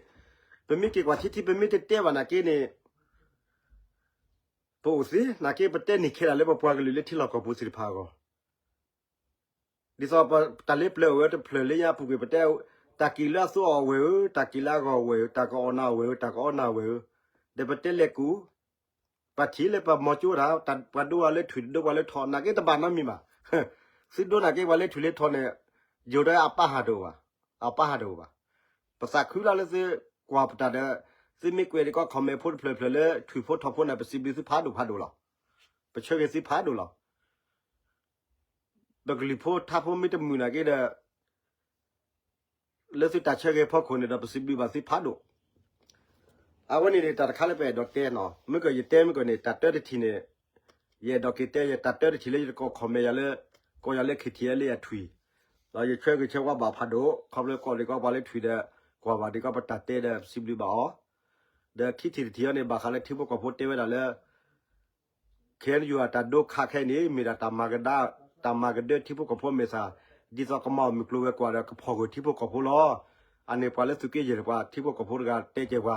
ပမ့ၢ်က့ၤကွၢ်ထံထံ ပမ့ၢ်တတဲဘၣ်နာ်က့န့ၣ် ပအိၣ်သ့ နာ်က့ပတဲန့ၢ်ခဲဒၣ်လၢပပှၤကလုာ်လၢထံလီၢ်ကီၢ်ပူၤသ့ၣ်တဖၣ်အဂီၢ် ဒ်သိးတၢ်လၢပျၢၤအိၣ်ဝဲတဖျၢၣ်လၢညါအပူၤကွံာ် ပတဲ တၢ်က့ၤလၢအသိအီၣ်ဝဲဧၢ, တၢ်က့ၤလၢအဂီၢ်ဝဲဧၢ, တၢ်ကအီၣ်နၤဝဲဧၢ, တၢ်ကအီနၤဝဲဧၢ, ဒီးပတဲလဲၤကူၣ်, ပထံၣ်လၢပမီၤကၠိတၢ် ပှၤဒိဝဲလၢထွံၣ် ဒိပှၤလၢထိး နာ်က့တဘၣ်နီတမံၤဘၣ်. သုဒိနာ်က့ပှၤလၢထွံၣ်လၢထိးန့ၣ် ယိၤဒီးအပၢ်ဟးတအိၣ်ဘၣ်, အပၢ်ဟးတအိၣ်ဘၣ်. ပသးခုလီၤလၢသုကွၢ်ပတၢ်ဒီး သုမ့ၢ်ကွဲးဒံးကီ comment ဖိတဖျၢၣ်ဖျၢၣ်လၢထွံၣ်ဖိထိးဖိန့ၣ် ပစံးဘျုးသုဖးဒိၣ်ဖးဒိၣ်လီၤ. ပဆၢဂ့ၤသုဖးဒိၣ်လီၤ. ပကလုာ်ဖိထါဖိမ့ၢ်တမုာ်နာ်က့ဒီး လၢသုတၢ်ဆၢဂ့ၤဖီခိၣ်န့ၣ်ဒီး ပစံးဘျုးဘၣ်သုဖးဒိၣ်. အဝဲန့ၣ်န့ၣ် တၢ်တခါလၢပအဲၣ်ဒိးတဲနီၤ, မ့ၢ်ကီးယတဲမ့ၢ်ကီးန့ၣ် တၢ်တၢတထံၣ်န့ၣ် ယအဲၣ်ဒိးက့ၤတဲယတၢ်တၢတထံၣ်လၢယတကိး comment ယၤလၢ ကိးယၤလၢ KTLA အထွံၣ်, ဒီးယဆၢဂ့ၤဆၢဝါဘၣ်ဖးဒိၣ် ခီဖျိကိးဒံးကီးပှၤလၢထွံၣ်ဒီး ကွၢ်ဘၣ်ဒံးကီးပတၢ်တဲဒီး ပစံးဘျုးဘၣ်အီၤ, ဒီးခံထံၣ်တထံၣ်အံၤန့ၣ် ဘၣ်ဃးလၢထံဖိကီၢ်ဖိတဲဝဲဒၣ်လၢ KNU အတၢ်ဒိခးခဲအံၤန့ၣ် မ့ၢ်ဒၣ်တၢ်မၤကဒါ တၢ်မၤကဒၢထံဖိကီၢ်ဖိမဲာ်ဆှး, ဒ်သိးကမၤအီၣ်မုၢ်ကျိၤဝဲၤကွာ်ဒီးကဖီၣ်ဂၢၢ်ထံဖိကီၢ်ဖိလီၤ. အန့ၣ်ပှၤလၢသုးက့ယဲၢ်တပှၤ ထံဖိကီၢ်ဖိတဂၤတဲကဲပှၤ,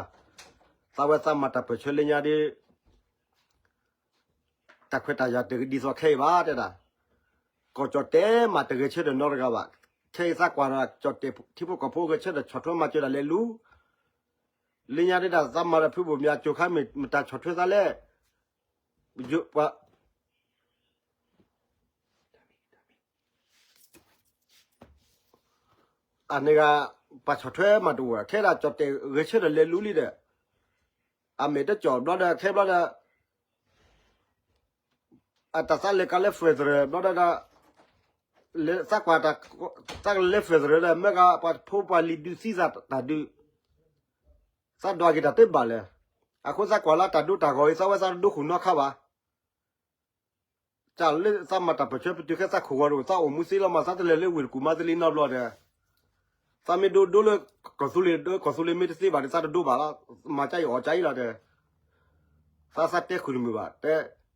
သးဝဲသးမၤတၢ်ပၢၢ်ဆၢလၢညါဒ် တၢ်ခွဲးတၢ်ယာ်တဂ့ၤဒ်သိးခဲအံၤဘၣ်တဲဒၣ်, ကီၢ်ကၠီၣ်တဲာ်မးတဂဲၤဆၢထၢၣ်နီတဂၤဘၣ်. ခဲအံၤသးကွၢ်ဒီး ကၠီၣ်တဲာ်ထံဖိကီၢ်ဖိဂဲၤဆၢထၢၣ်ဆီၣ်ထွဲမၤစၢၤဒၣ်လဲာ်လူၤ, လၢညါဒ်ဒၣ်သးမၤဒီးဖုဘိၣ်မၠးကၠိခါမ့ၢ်မတၤဆီၣ်ထွဲသးလဲၣ်, ပှၤ အန့ၣ်ဂၤ ပှၤဆီၣ်ထွဲမးတအိၣ်, ခဲဒၣ်ကၠီၣ်တဲာ်ဂဲၤဆၢထၢၣ်လဲၤလူလံဒီး, အမဲာ်တကၠီၣ်ဘျီဒီးခဲဘျီဒီး, အတၢ်သးလဲၤကးလၢ federal ဘျီဒီး, သးကွၢ်တၢ်, သးကလဲၤ federal ဒီး မ့ၢ်ဂၤပှၤဖိပှၤလံၤဒုးသံသးတၢ်ဒုး, သးဒွးက့ၤတၢ်တဘၣ်လဲၣ်. အဃိသးကွၢ်လၢတၢ်ဒိတၢ်ဂီၤအံၤ သးဝဲသးတဒိဃုာ်နီတခါဘၣ် တၢ်လၢသးမၤတၢ်ပၢၢ်ဆၢပတုၤခဲသးခိၣ်ဂီၤတအိၣ် သးအိၣ်မူသ့လီၤမး သးတလဲၤလၢဝ့ၢ်တကူၣ်မၤသလံနီတဘျီဒီး, သးမ့ၢ်ဒိဒိလၢကီၢ်သူလ့ၤ ဒိကီၢ်သူလ့ၤမ့ၢ်တသ့ဘၣ်ဒီး သးတဒိဘၣ်လီၤ, မၤကါအံၤအီၣ်ကါအံၤလီၤဒီး, သးသးတဲဃုာ်တမုာ်ဘၣ်,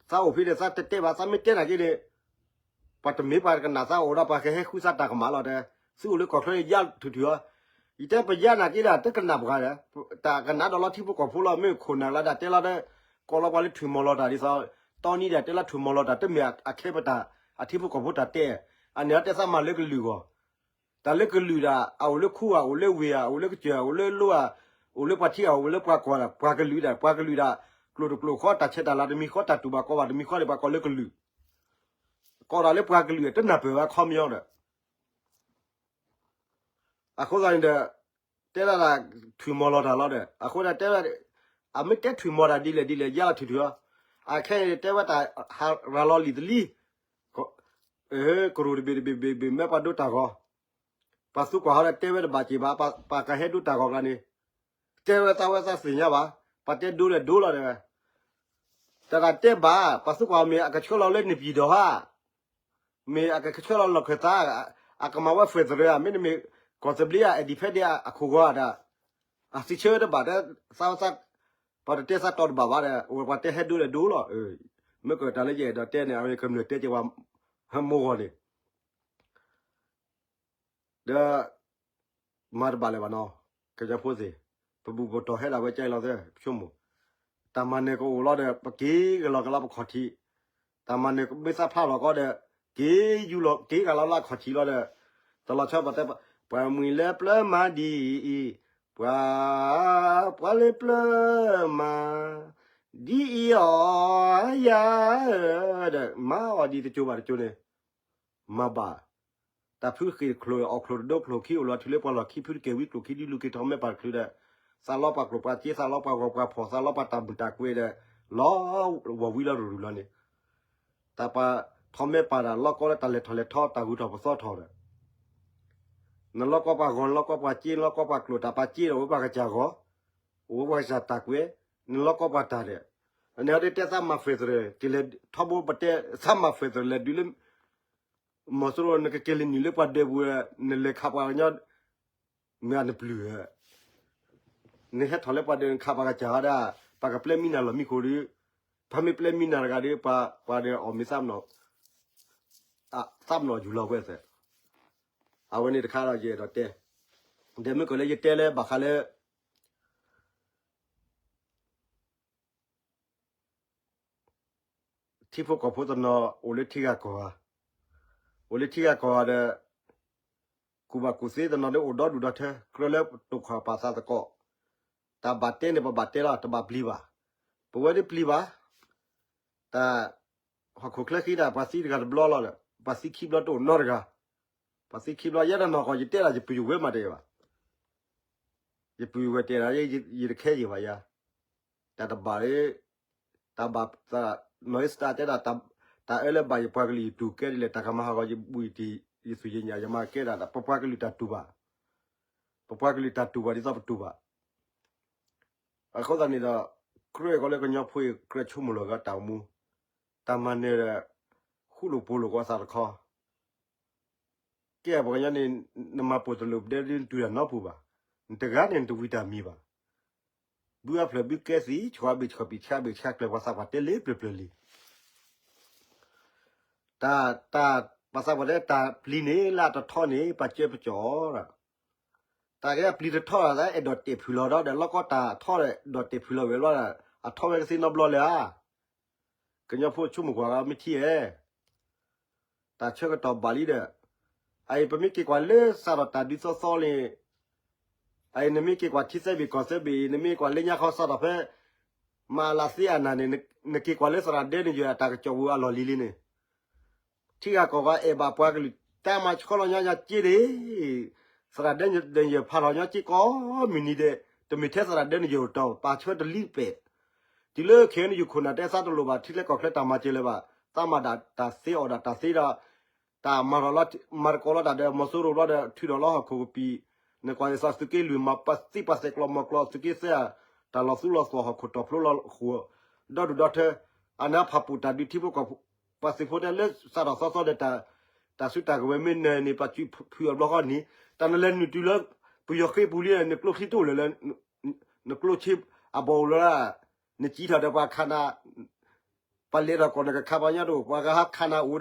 သးအိၣ်ဖဲဒီးသးတတဲဘၣ်, သးမ့ၢ်တဲနာ်က့န့ၣ် ပှၤတမ့ၢ်ပှၤကနၣ်သးအိၣ်ဒီးပှၤကဟဲဃုသးတၢ်ကမၣ်လီၤဒီး, သုအိၣ်လၢကီၢ်ချၢယါထုးထုးအီၤ, ယတဲပယါနာ်က့ဒီး တကနၣ်ပှၤဒီး, တၢ်ကနၣ်ဒီးလီၤထံဖိကီၢ်ဖိလီၤ မ့ၢ်ခိၣ်နၢ်လၢဒၣ်တဲလီၤဒီး, ကိးလီၤပှၤလၢထွံၣ်မီၢ်လီၤတၢ်ဒ်သိး, တီနံၤဒၣ်တဲလီၤထွံၣ်မီၢ်လီၤတၢ် တမ့ၢ်အခဲပတၢ်, အထံဖိကီၢ်ဖိတၢ်တဲ, အန့ၣ်အတဲသးမၤလၢကလုာ်ဂီၢ်, တၢ်လၢကလုာ်ဒၣ် အအိၣ်လၢခူဧါ အိၣ်လၢဝ့ၢ်ဧါ အိၣ်လၢကစၢၢ်ဧါ အိၣ်လၢလိဧါ, အိၣ်လၢပှၤထံဧါ အိၣ်လၢပှၤကီၢ်ဧါ, ပှၤကလုာ်ဒၣ် ပှၤကလုာ်ဒၣ်, ကျိာ်တကျိာ်ဃီ တၢ်ဆဲးတၢ်လၤတမံၤဃီ တၢ်တူၢ်ဘၣ်ကီဘၣ်တမံၤဃီန့ၣ် ပှၤကိးလၢကလုာ်, ကိးဒၣ်လၢပှၤကလုာ် တနၢ်ပၢၢ်ဝဲခီပညီဒီး အဃိသတးန့ၣ်ဒီး, တဲဒၣ်ဒၣ်ထွံၣ်မီၢ်လီၤတၢ်လီၤဒီး အဃိဒၣ်တဲဝဲ, အမ့ၢ်တဲထွံၣ်မီၢ်တၢ်ဒ်လဲၣ်ဒ်လဲၣ် ယါလီၤထုးထုးအီၤ, အခဲအံၤတဲဝဲတၢ်ဟးရၤလီၤလံာ်တလံ, ကရူၢ်တဘ့ၣ်တဘ့ၣ်ဘ့ၣ်ဘ့ၣ်မ့ၢ်ပှၤဒိတၢ်ဂီၤ, ပှၤသူကွၢ်ဟီဒီးတဲဝဲတဘၣ်က့ၤဘၣ်, ပှၤကဟဲဒိတၢ်ဂီၤကျါန့ၣ်, တဲဝဲသးဝဲသးသ့ၣ်ညါဘၣ်, ပှၤတဲဒိဒီးဒိလီၤတဲဝဲ တၢ်တၢ်တဲဘၣ် ပှၤသံကွၢ်မ့ၢ်အကဆှၢလီၤလၢန့ၣ်ပံၤဒီးဧါ, မ့ၢ်အကဆှၢလီၤလီၢ်ခၢၣ်သး, အကမၤဝဲ federal ဧါ, မ့တမ့ၢ် ကီၢ်သဘျ့ဧါ, independent အခိၣ်ဂီၤဧါဒီး, အစံးဆၢတဘၣ်ဒီး, သးဝဲသး, ပှၤတတဲသးတီၤတဘၣ်ဘၣ်ဒီး အဝဲပှၤတဲဟဲဒိဒီးဒိလီၤ, မ့ၢ်ကတၢ်လၢယအဲၣ်ဒိးတဲန့ၣ် အဝဲကမျၢၢ်တဲက့ၤပှၤမိၢ်ဂီၤန့ၣ် ဒီး မၤတဘၣ်လၢၤဘၣ်နီၤ, ကညီဖိသ့ၣ်, ပဘူၣ်ပတီၢ်ဟဲဒၣ်ဝဲကဲလီၤသ့ ပဆိကမိၣ်, တၢ်မၤနၢၤကအိၣ်လီၤဒီး ပက့ၤကလီၤကလီၤပခီၣ်ထံး, တၢ်မၤနၢၤမ့ၢ်သးဖျါလီၤကီဒီး က့ၤယူၤလီၤ က့ၤကလီၤလၢခီၣ်ထံးလီၤဒီး, တလီၤဆီပတဲ, ပှၤမှံၤလၢပျၢၤမၤဒ်အံၤ, ပှၤ, ပှၤလၢပျၢၤမၤ, ဒ်အံၤအီၤယၤ, ဒီးမၤအီၤဒ်တကၠိဘၣ်တကၠိန့ၣ် မၤဘၣ်, တၢ်ဖုဃ့ၢ်တချိၣ် အီၣ်ချိၣ်တဒိချိၣ်ခံ အိၣ်လီၤထုးလၢပှၤလီၢ်ခံ ဖုတကဲဝံကျိၣ်ခံ ဒုးလူၤက့ၤထီၣ်မဲာ်ပၢ်တချုးဒီး, သးလီပှၤကျိၣ်ပှၤစ့ သးလီပှၤဂီၤပှၤဖီၣ် သးလီပှၤတၢ်မုာ်တၢ်ကွဲးဒီး, လီၤဝီၤဝံၤလီၤရူၤရူၤလီၤန့ၣ်, တၢ်ပှၤထီၣ်မဲာ်ပၢ်တၢ်လီၤကီလၢတၢ်လဲၤထီၣ်လဲၤထီ တၢ်ဂုၤထီၣ်ပသီထီၣ်ဒီး နလီၤကီပှၤဂီၤ နလီၤကီပှၤစ့ နလီၤကီပှၤကျိၣ် တၢ်ပှၤစ့ဒီး အိၣ်ဝဲပှၤကစၢ်ဂီၤ, အိၣ်ဝဲပှၤကစၢ်တၢ်ကွဲး, နလီၤကီပှၤတၢ်ဒီး, နဟဲဒ်တဲသးမၤ federal ကလဲၤထီဘိပတဲ သးမၤ federal လဲၤဒုးလၢ မီၤစိရိၤ နကကဲလၢနုာ်လၢပှၤဒၢးပူၤ, နလဲၤခးပှၤကညီ, မ့ၢ်နပျုၢ်ဧၢ, နဟဲထီၣ်လၢပှၤဒၢး နခးပှၤကစၢ်ဟီဒၣ်, ပှၤကပျဲမံနၤလီၤမံခိၣ်ဒီး, ပှၤမ့ၢ်ပျဲမံနၤတဂၤဒီး ပှၤဒီးအီၣ်မ့ၢ်သးမနီၣ်, သးမနီၣ်ယူၢ်လီၤဝဲသ့ၣ်, အဝဲန့ၣ်တခါဒီးယအဲၣ်ဒိးတဲ, ဒီးမ့ၢ်ကီးလၢယတဲလၢဘၣ်ဃးလၢ ထံဖိကီၢ်ဖိတနီၤ အိၣ်လၢထံဂၤကီၢ်ဂၤ, အိၣ်လၢထံဂၤကီၢ်ဂၤဒီး, ကူၣ်ဘၣ်ကူၣ်သ့တနီၤဒီးအိၣ်ဒီဒူၣ်ဒီထၢ ကြၢးလၢတိာ်ခီၣ်ပာ်သးသကိး, တၢ်ဘၣ်တဲန့ၣ် ပဘၣ်တဲလီၤ တဘၣ်ပျံၤဘၣ်, ပဝဲဒၣ်ပျံၤဘၣ်, တၢ်, ဟီၣ်ခိၣ်ချၢဃံဒၣ် ပှၤသံတဂၤတဘျီလီၤဒီး ပှၤသံခံဘျီတအိၣ်နီတဂၤ, ပှၤသံခံဘျီ ယဲဒၣ်နီၢ်ကီၢ် ယတဲဒၣ်ယပုၢ်ယဝဲၢ်မးတဂ့ၤဘၣ် ယပုၢ်ယဝဲၢ်တဲဒၣ် ယတခဲယံၤဘၣ်ယၤ, တၢ်တဘၣ်, တၢ်ဘၣ်, နီၢ်အ့စတၢ်တဲဒၣ်, တၢ်အၢလၢဘၣ်ယပှၤကလုာ်ယတူၢ်ကဲဒ်လဲၣ်, တၢ်ကမၤဟးဂီၤယဘူၣ်ယတံၢ် ယသူၣ်ယညၣ် ယမၤကဲဒၣ် ပပှၤကလုာ်တၢ်တူၢ်ဘၣ်, ပပှၤကလုာ်တၢ်တူၢ်ဘၣ်ဒ်သိးပတူၢ်ဘၣ်. အဃိသတးန့ၣ်ဒီး ကြၢးကီးလၢကညီဖိအံၤ ကြၢးဆိကမိၣ်လီၤက့ၤတၢ်အိၣ်မူ, တၢ်မၤနၢၤဒီး ဃူလိာ်ဖိးလိာ်ကီးသးတခီ ကဲပှၤကညီန့ၣ် နမၤပိာ်တလိာ်ပဒဲဒ်နတူၢ်တၢ်နီတပူၤဘၣ်, နတဂၤန့ၣ်နတဝံၤတၢ်မံၤဘၣ်. ဘုအါဖျၢၣ်ဘုကဲသံ ဆှီဘ့ၣ်ဆှီပံာ်ဆှါဘ့ၣ်ဆှါကျဲ ပှၤသးပှၢ်တဲလၢပျၢၤပျၢၤလံ. တၢ် တၢ် ပှၤသးပှၢ်တဲတၢ်ပျံၤန့ၣ် လၢအတထီန့ၣ် ပှၤကၢပကီၢ်ဒီး တၢ်ကဲအပျံၤတထီဒီး အဲၣ်ဒိးတဲာ်ဖုၣ်လီၤဒီး ဒီးလီၢ်ကီတၢ်ထီဒီး အဲၣ်ဒိးတဲာ်ဖုၣ်လီၤဝဲဘျီဒီး အထီဝဲကသ့နီတဘျီလၢၤဧါ. ကညီဖိဆိကမိၣ်ကွၢ်မ့ၢ်ထံဧါ, တၢ်ဆၢကတီၢ်ဘၣ်လံဒီး အအံၤ ပမ့ၢ်က့ၤကွၢ်လၢစးထီၣ်တၢ်ဒုးသီသီန့ၣ်, အအံၤ နမ့ၢ်က့ၤကွၢ်ထံသၢဘ့ၣ်ကီၢ်သၢဘ့ၣ်အံၤ နမ့ၢ်ကွၢ်လၢညါခီစးထီၣ်ဖဲ မၤအလးသ့အနၢ်န့ၣ် နက့ၤကွၢ်လၢသရၣ်ဒဲန့ၣ်ယဲၢ်အတၢ်ကစီၣ်ပူၤအလီၢ်လံၤလံန့ၣ် ထံဂၤကီၢ်ဂၤအဲၣ်ဘၣ်ပှၤကလုာ် တၢ်မၤဆှီလီၤညီညီက့ဒၣ်, သရၣ်ဒဲန့ၣ်ယဲၢ်ဖးလီၤညီက့ကိးမုၢ်နံၤဒဲး, တမ့ၢ်ထဲသရၣ်ဒဲန့ၣ်ယဲၢ်တတီၤ ပာ်ဆၢတလံတပဲာ်. တုၤလၢခဲအံၤန့ၣ် ယခိၣ်နၢ်တဲသးတလိၣ်ဘၣ် ထံချၢကီၢ်ချၢတၢ်မၤစၢၤလၢၤဘၣ်, သးမၤဒၣ်တၢ်သ့အီၣ်ဒၣ်တၢ်သ့ဒီး တၢ်မၤထီၣ်လီၤ မၤသကိးလီၤတၢ်ဒီးမီၤစိရိၤဘျီဒီးထုးထီၣ်လီၤဟီၣ်ခိၣ်ကပံာ်, နကွၢ်လၢစီၤသုးက့လွံၢ်မၤပသံပှၤသဲးကျီမီၤကျီ သုးက့သဲ တၢ်လီၤသူလီၤသွီၣ်ဟီၣ်ခိၣ်တီၢ်ဖျိလီၤဃိာ်, ဒီဒူၣ်ဒီထၢ အန့ၣ်ဖၣ်ပူၣ်တၢ်ဒုးထံဖိကီၢ်ဖိ, ပှၤသုးဖိတဲလၢစးထီၣ်သီသီဒီး တၢ်စုတၢ်ကဝဲၤမ့ၢ်နၢၤန့ၣ် ပှၤစုဖုးအဘျီဃီန့ၣ် တၢ်နလဲၤနုာ်တုၤလၢ ပယီၤဃ့ပူၤလံန့ၣ် နကျိချံတအိၣ်လၢၤလၢ နကျိဆ့အဘီၣ်အိၣ်လၢ နစံးထီၣ်ဒီးပှၤခးနၤ ပှၤလဲၤထီၣ်ကီၢ်နကခးပှၤကညီတအိၣ် ပှၤဂၤဟးခးနၤအိၣ်ဒီး လဲ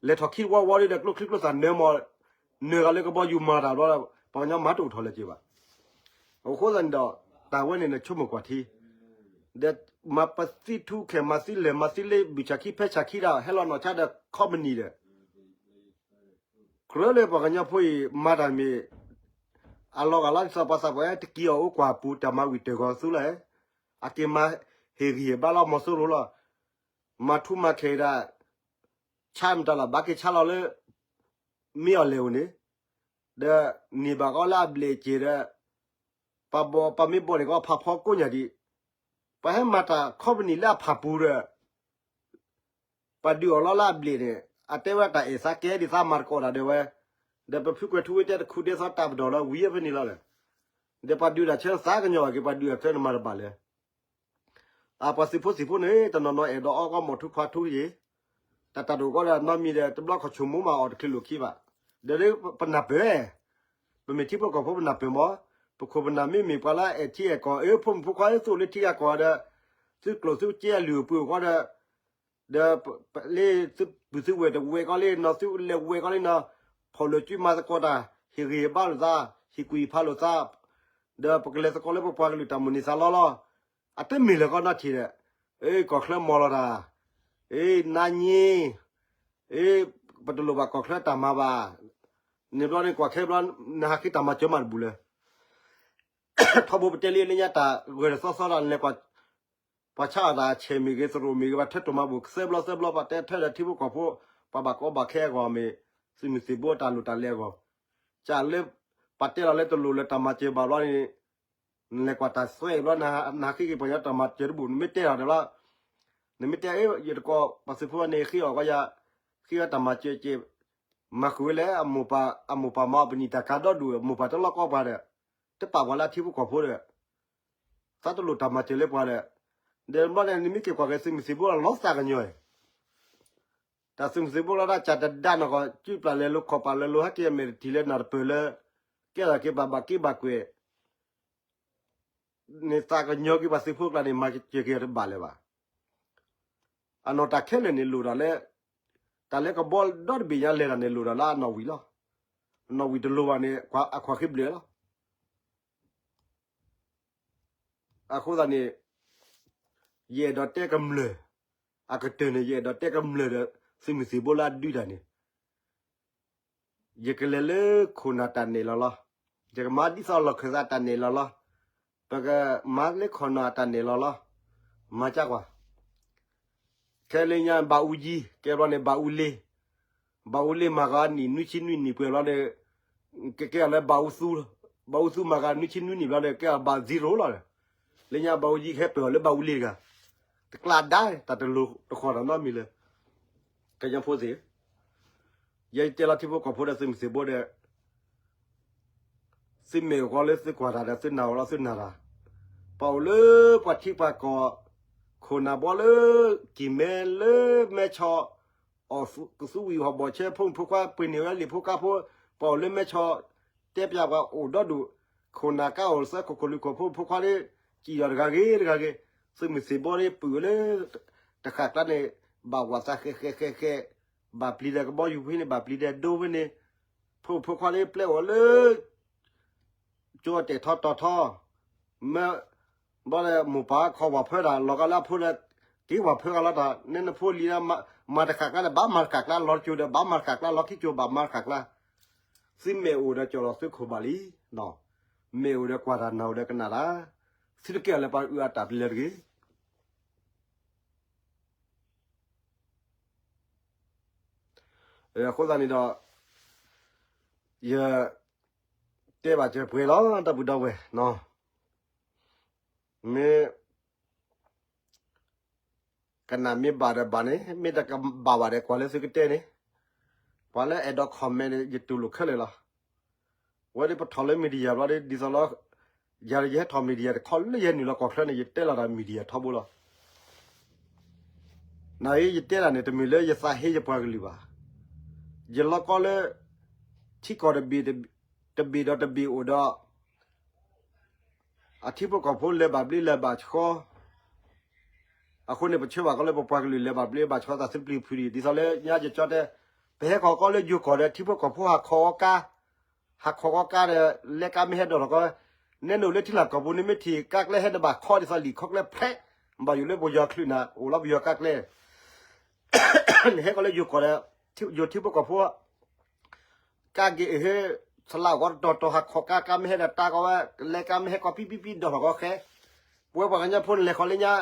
ၤထီၣ်ခံတဝီဝီဒီး ကျိချံကျိသၣ်နၢမီၢ် နၢၤဂၤလၢကဘီယူၤမၤတၢ်ဘျီဒီး ပှၤကညီမၤတအိၣ်ထီၣ်လၢၤက့ၤဘၣ်. အဃိသတးန့ၣ်ဒီး တၢ်ဝဲန့ၣ်နဆိကမိၣ်ကွၢ်ထံ ဒီးမၤပသံထူခဲ မၤသံလဲၢ် မၤသံလၢ ဘုၣ်ဆၣ်ခံဖဲဆၣ်ခံဒီး ဟဲလီၤနီၢ်ဆါဒီး ခီပနံၣ်ဒီး ကြၢးလၢပှၤကညီဖိအံၤ မၤတၢ်မ့ၢ် အလီၤဂာ်လီၤ ဒ်သိးပှၤသးပှၢ်တက့ၤအီၤအိၣ်ကွၢ်ပူၤ တၢ်မၤဝံၤတၢ်ဂီၤသူလီၤ. အက့ၤမၤဟ့ၣ်ဂံၢ်ဟ့ၣ်ဘါလီၤမီၤစိရိၤလီၤ. မၤထူမၤခဲအံၤဒၣ် ဆါမတၤလီၤ ဘၣ်က့ၤဆါလီၤလၢ မ့ၢ်အီၤလဲၤအိၣ်န့ၣ် ဒီးန့ၢ်ဘၣ်ကီးလၢအဘျဲၣ်အစဲၤဒီး ပှၤဘီ ပှၤမ့ၢ်ဘီန့ၢ်ကီးဖးဖီကိးညၣ်ဒံး ပှၤဟဲမၤတၢ်ခီပနံၣ်လၢအဖၣ်ပူၤဒီး ပှၤဒုးအီၤလီၤလၢအဘျဲၣ်န့ၣ် အတဲဝဲတၢ်အဲၣ်သးကဲဒ်သးမၤသကိးတၢ်ဒဲးဝဲ, ဒီးပဖုကွဲၤထူဝဲတဲတခူဒဲသီတၢ်ပဒီၣ်လီၤ ဝံၤအဖဲန့ၣ်လီၤဒီး, ဒီးပှၤဒုးတၢ်ဆၢသးကညီၤဘၣ်က့ၤ ပှၤဒုးအီၤထွဲနမၤတဘၣ်လဲၣ်. အပှၤသုးဖိသံၣ်ဖိန့ၣ် တနီၤနီၤအဲၣ်ဒိးအီကီးမီၢ်ထူခွါထူယ့ၤ, တၢ်တၢ်ဒိၣ်ကီးဒီးနီတမံၤဒီး တဘျီခီၣ်ဆိမိၣ်မးအီၤတချုးလိာ်ခံဘၣ်. ဒီးပနၢ်ပၢၢ် ပမ့ၢ်ထံဖိကီၢ်ဖိပနၢ်ပၢၢ်မး, ပခိၣ်ပနၢ်မ့မ့ၢ်ပှၤလၢအဲၣ်ထံအဲၣ်ကီၢ် အၢ ဖိမုၣ်ဖိခွါသုအိၣ်လၢထံဂၤကီၢ်ဂၤဒီး သုကျိၣ်သုစ့အလုၢ်အပှ့ၤအိၣ်ဃီဒီး, ဒီးလၢသုပုၢ်သုဝဲၢ်တဝဲၢ်ကီးလံနီၤ သုလဲၤဝဲၢ်ကီးလံနီၤ, ဖီၣ်လိာ်စုမၤသကိးတၢ် ဟ့ၣ်ဂံၢ်ဟ့ၣ်ဘါလိာ်သး, ဟ့ၣ်ကွံာ်ဖးလိာ်သး, ဒီးပကလဲၤသကိးလၢပပှၤကလုာ်တၢ်မိၣ်န့ၢ်သးလီလီၤ. အတမ့ၢ်လၢၤကီးနီတထံၣ်ဒီး, အၢ ကီၢ်ချၢမီၢ်လီၤတၢ်, အၢ နါည့ အ့ ပတလိၣ်ဘၣ်ကီၢ်ချၢတၢ်မၤဘၣ်. န့ၣ်ဘျီန့ၣ်ကွၢ်ခဲဘျီ နဟးဃ့တၢ်မၤစၢၤမးတဘူၣ်လၢၤ. ထီဘိပတဲလံလၢညါတၢ်ဂဲၤတသီသီဒီး နလဲၤကွၢ် ပှၤဆါအီၣ်တၢ်ဆဲးမ့ၢ်ဂ့ၤ သရိာ်မ့ၢ်ဂ့ၤ ပှၤထၢတိၢ်မၤဘူၣ်သၢဘျီသၢဘျီ ပှၤတဲထၢဒီးထံဖိကီၢ်ဖိ ပှၤဘၣ်ကီဘၣ်ခဲအဂီၢ်မ့ၢ် သုးမုၢ်သံၣ်ဘိတၢ်လိၣ်တၢ်လဲအဂီၢ်, ကလၢ ပှၤတဲလီၤလၢတလိၣ်လၢတၢ်မၤစၢၤဘၣ်ဘျီန့ၣ် နလဲၤကွၢ်တၢ်သွဲဘျီ နဟးဃ့က့ၤပှၤကညီတၢ်မၤစၢၤတဘူၣ် နမ့ၢ်တဲအီၤဒီးလီၤ. နမ့ၢ်တဲ ယတကိးပှၤသုးဖိန့ၣ် ဃ့အီၣ်ကီးယၤ, ဃ့အီၣ်တၢ်မၤစၢၤက့ၤ, မၤဃုာ်ဝဲလဲၣ် အမိၢ်ပၢ်မၤအီၤပနံာ်တၢ်ကါဒီဒူၣ် အမိၢ်ပၢ်တလီၢ်ကီပှၤဒီး, တပာ်ပှၤလၢအထံဖိကီၢ်ဖိဒီး, သးတလိၣ်တၢ်မၤစၢၤလၢပှၤဒီး, ဒီးဘျီန့ၣ် နမ့ၢ်က့ၤကွၢ်က့ၤသုးမုၢ်သံၣ်ဘိလီၤသးကညီၤအံၤ တၢ်သုးမုၢ်သံၣ်ဘိလီၤတၢ်ကၢ်တဒါနီၢ်ကီၢ် စုပျၢ်လဲၤလိာ်ခီၣ်ပၢ်လဲၤလိာ် ဟဲက့ၤအမဲာ်တထံၣ်လၢနၢ်တပၢၢ်လၢ ကဲထီၣ်က့ၤပှၤဘၣ်က့ဘၣ်ကွဲး န့ၣ်သးကညီၤက့ၤပှၤသုးဖိကျါန့ၣ် မၤစၢၤက့ၤတဘၣ်လၢၤဘၣ်. အနီၢ်တၢ်ခဲလၢာ်န့ၣ်လိၣ်ဒၣ်လၢ တၢ်လၢကဘီဒီတဘ့ၣ်ညါလဲၤတၢ်န့ၣ်လိၣ်ဒၣ်လၢအနီၢ်ဝံၤလီၤ. အနီၢ်ဝံၤတလိၣ်ဘၣ်န့ၣ် အခွါဃ့ဘျၢၣ်လီၤ. အဃိသတးန့ၣ် ယအဲၣ်ဒိးတဲကမျၢၢ်, အကတၢၢ်န့ၣ် ယအဲၣ်ဒိးတဲကမျၢၢ်ဒီး သုးမုၢ်သံၣ်ဘိလၢအဒုးတၢ်န့ၣ် ယကလဲၤလၢခိၣ်နၢ်တၢ်နဲၣ်လီၤလီၤ. ယကမၤဒ်သိးလီၢ်ခၢၣ်သးတၢ်နဲၣ်လီၤလီၤ. ပကမၤလၢခိၣ်နၢ်တၢ်နဲၣ်လီၤလီၤ. မၤကၢ်ကွၢ် ခဲလၢညါဘၣ်အူကၠံ ကဲဘျီန့ၣ် ဘၣ်အူလ့, ဘၣ်အူလ့မၤဂၤနံၣ်နွံဆံနွံနံၣ်ပှဲၤဘျီဒီး ကကဲအီၤလၢဘၣ်အူသူ, ဘၣ်အူသူမၤဂၤနွံဆံနွံနံၣ်ဘျီဒီး ကဲအီၤဘၣ် zero လီၤ. လၢညါဘၣ်အူကၠံကဟဲပၢၢ်အီၤလၢဘၣ်အူလ့တဂၤ, တကျါဒါ တၢ်တလိၣ်တဃီၤတၢ်နီတမံၤလၢၤ. ကညီဖိသ့ၣ်, ယဲယတဲလီၤထံဖိကီၢ်ဖိဒီးသုးမုၢ်သံၣ်ဘိဒီး သုမ့ၢ်အိၣ်ဃီလၢသုကွၢ်တၢ်ဒီးသုနာ်အီၤလီၤသုနာ်တၢ်, ပှၤအိၣ်လၢပှၤထံပှၤကီၢ်, ခိၣ်နၢ်ဘီလၢ ကံၢ်မဲလၢမဲဆီ, အီၣ်ကသူဝံၣ်ဟီၣ်ဘီၣ်ဆဲ ဖိမုၣ်ဖိခွါပှ့ၤန့ၢ်ဝဲလံာ်ဖိကါဖိ, ပှၤအိၣ်လၢမဲဆီ, တဲပျးပှၤအိၣ်ဒီဒူၣ်, ခိၣ်နၢ်ကါအိၣ်သၢခိၣ်ခိၣ်လွံၢ်ခိၣ်ဖိမုၣ်ဖိခွါလၢ, စံၣ်ဒီးတဂၤဂ့ၤတဂၤဂ့ၤ, သုးမုၢ်သံၣ်ဘိန့ၣ်ပုၢ်ဝဲလၢ တဃၣ်ကျါန့ၣ်, ဘၣ်ဝးသးဃဲးဃဲးဃဲးဃဲး, ဘၣ်ပျံၤဒီးကဘီယူၤဖဲန့ၣ် ဘၣ်ပျံၤဒီးဒိဖဲန့ၣ်, ဖိမုၣ်ဖိခွါလၢပျဲအိၣ်လၢ ကၠိတဲာ်ထီတီၤထီ, မ့ၢ်, ဘီဒီးမိၢ်ပၢ်ခီဝၣ်ဖၢတၢ် လီၤကါလၢအဖိဒီး, က့ၤဝၣ်ဖၢကါလီၤတၢ် နဲနဖိလံၤဒီး, မၤတဃၣ်ကျါဒီး ဘၣ်မၤတဃၣ်ကျါ လီၤကၠိဒီး ဘၣ်မၤတဃၣ်ကျါ လီၤခံကၠိဘၣ်မၤတဃၣ်ကျါ, သုမ့ၢ်အိၣ်ဒီးကၠီၣ်လီၤသုခိၣ်ဘၣ်လံ, မ့ၢ်အိၣ်ဒီးကွၢ်တၢ်နာ်အိၣ်ဒီးကနၣ်တၢ်, သုတကဲလၢၤပှၤအုးအတၢ်တလၢတဂ့ၤ အဃိသတးန့ၣ်ဒီး, ယတဲဘၣ်စၢၤပှဲၤလီၤ ဒီပုၢ်ဒီဝဲၢ်နီၤ, မ့ၢ်ကနၣ်မ့ၢ်ဘၣ်ဒီးဘၣ်န့ၣ် မ့ၢ်တကဘၣ်ဘၣ်ဒီးကွၢ်လၢသုကတဲန့ၣ်, ပှၤလၢအဲၣ်ဒိး comment န့ၣ် ယတူၢ်လိာ်ခဲလၢာ်လီၤ. ဝဲဒၣ်ပထီၣ်လၢ media ဘျီဒ်သိးလီၤ, ယၤဒီးယဟဲထီၣ် media တခီလၢယဟဲနုာ်လီၤကီၢ်ချၢန့ၣ် ယတဲလီၤတၢ် media ထီဘိလီၤ. နအံၤယတဲတၢ်န့ၣ် တမ့ၢ်လၢယသးဟ့ယပှၤကလုာ်ဘၣ်. ယလီၢ်ကီလၢ ထံကီၢ်တဘ့ၣ်, တဘ့ၣ်ဒီးတဘ့ၣ်အိၣ်ဒီး အထံဖိကီၢ်ဖိလဲၤဘၣ်ဘျ့လဲၤဘၣ်ဆှီ, အဃိန့ၣ် ပဆၢဘၣ်ကီလၢပပှၤကလုာ်လဲၤဘၣ်ဘျ့ဘၣ်ဆှီသးသဘျ့ဖုဒံး ဒ်သိးလၢညါယကၠီတဲ, ပဟဲခီကီလၢယိၤကီၢ်ဒီးထံဖိကီၢ်ဖိဟးခီကီကါ, ဟးခီကီကါဒီး လဲၤကါမ့ၢ်ဟဲဒီးထီၣ်ကီ, နဲနအိၣ်လၢထံလၢ်ကီၢ်ပူၤန့ၣ်မ့ၢ်ထံၣ်ကါကျဲဟဲနဘၣ်ခီဒ်သိးလံာ်ခီကျဲဖဲ, ဘၣ်ယိၣ်လၢပယီၤချုးနၤ အိၣ်လီၤပယီၤကါကျဲ နဟဲကီလၢယိၤကီၢ်ဒီး, ယိၤထံဖိကီၢ်ဖိ, ကါက့ၤအဟဲ, သလၢအဂီၢ်တတီၤတီၤဟးခီကါ ကါမ့ၢ်ဟဲဒီးတၢ်ကီဝဲ, လဲၤကါမ့ၢ်ဟဲကီပံပံပံဒီးထီၣ်ကီဃဲ, ပဝဲပှၤကညီဖိန့ၣ်လဲၤခီလၢညါ,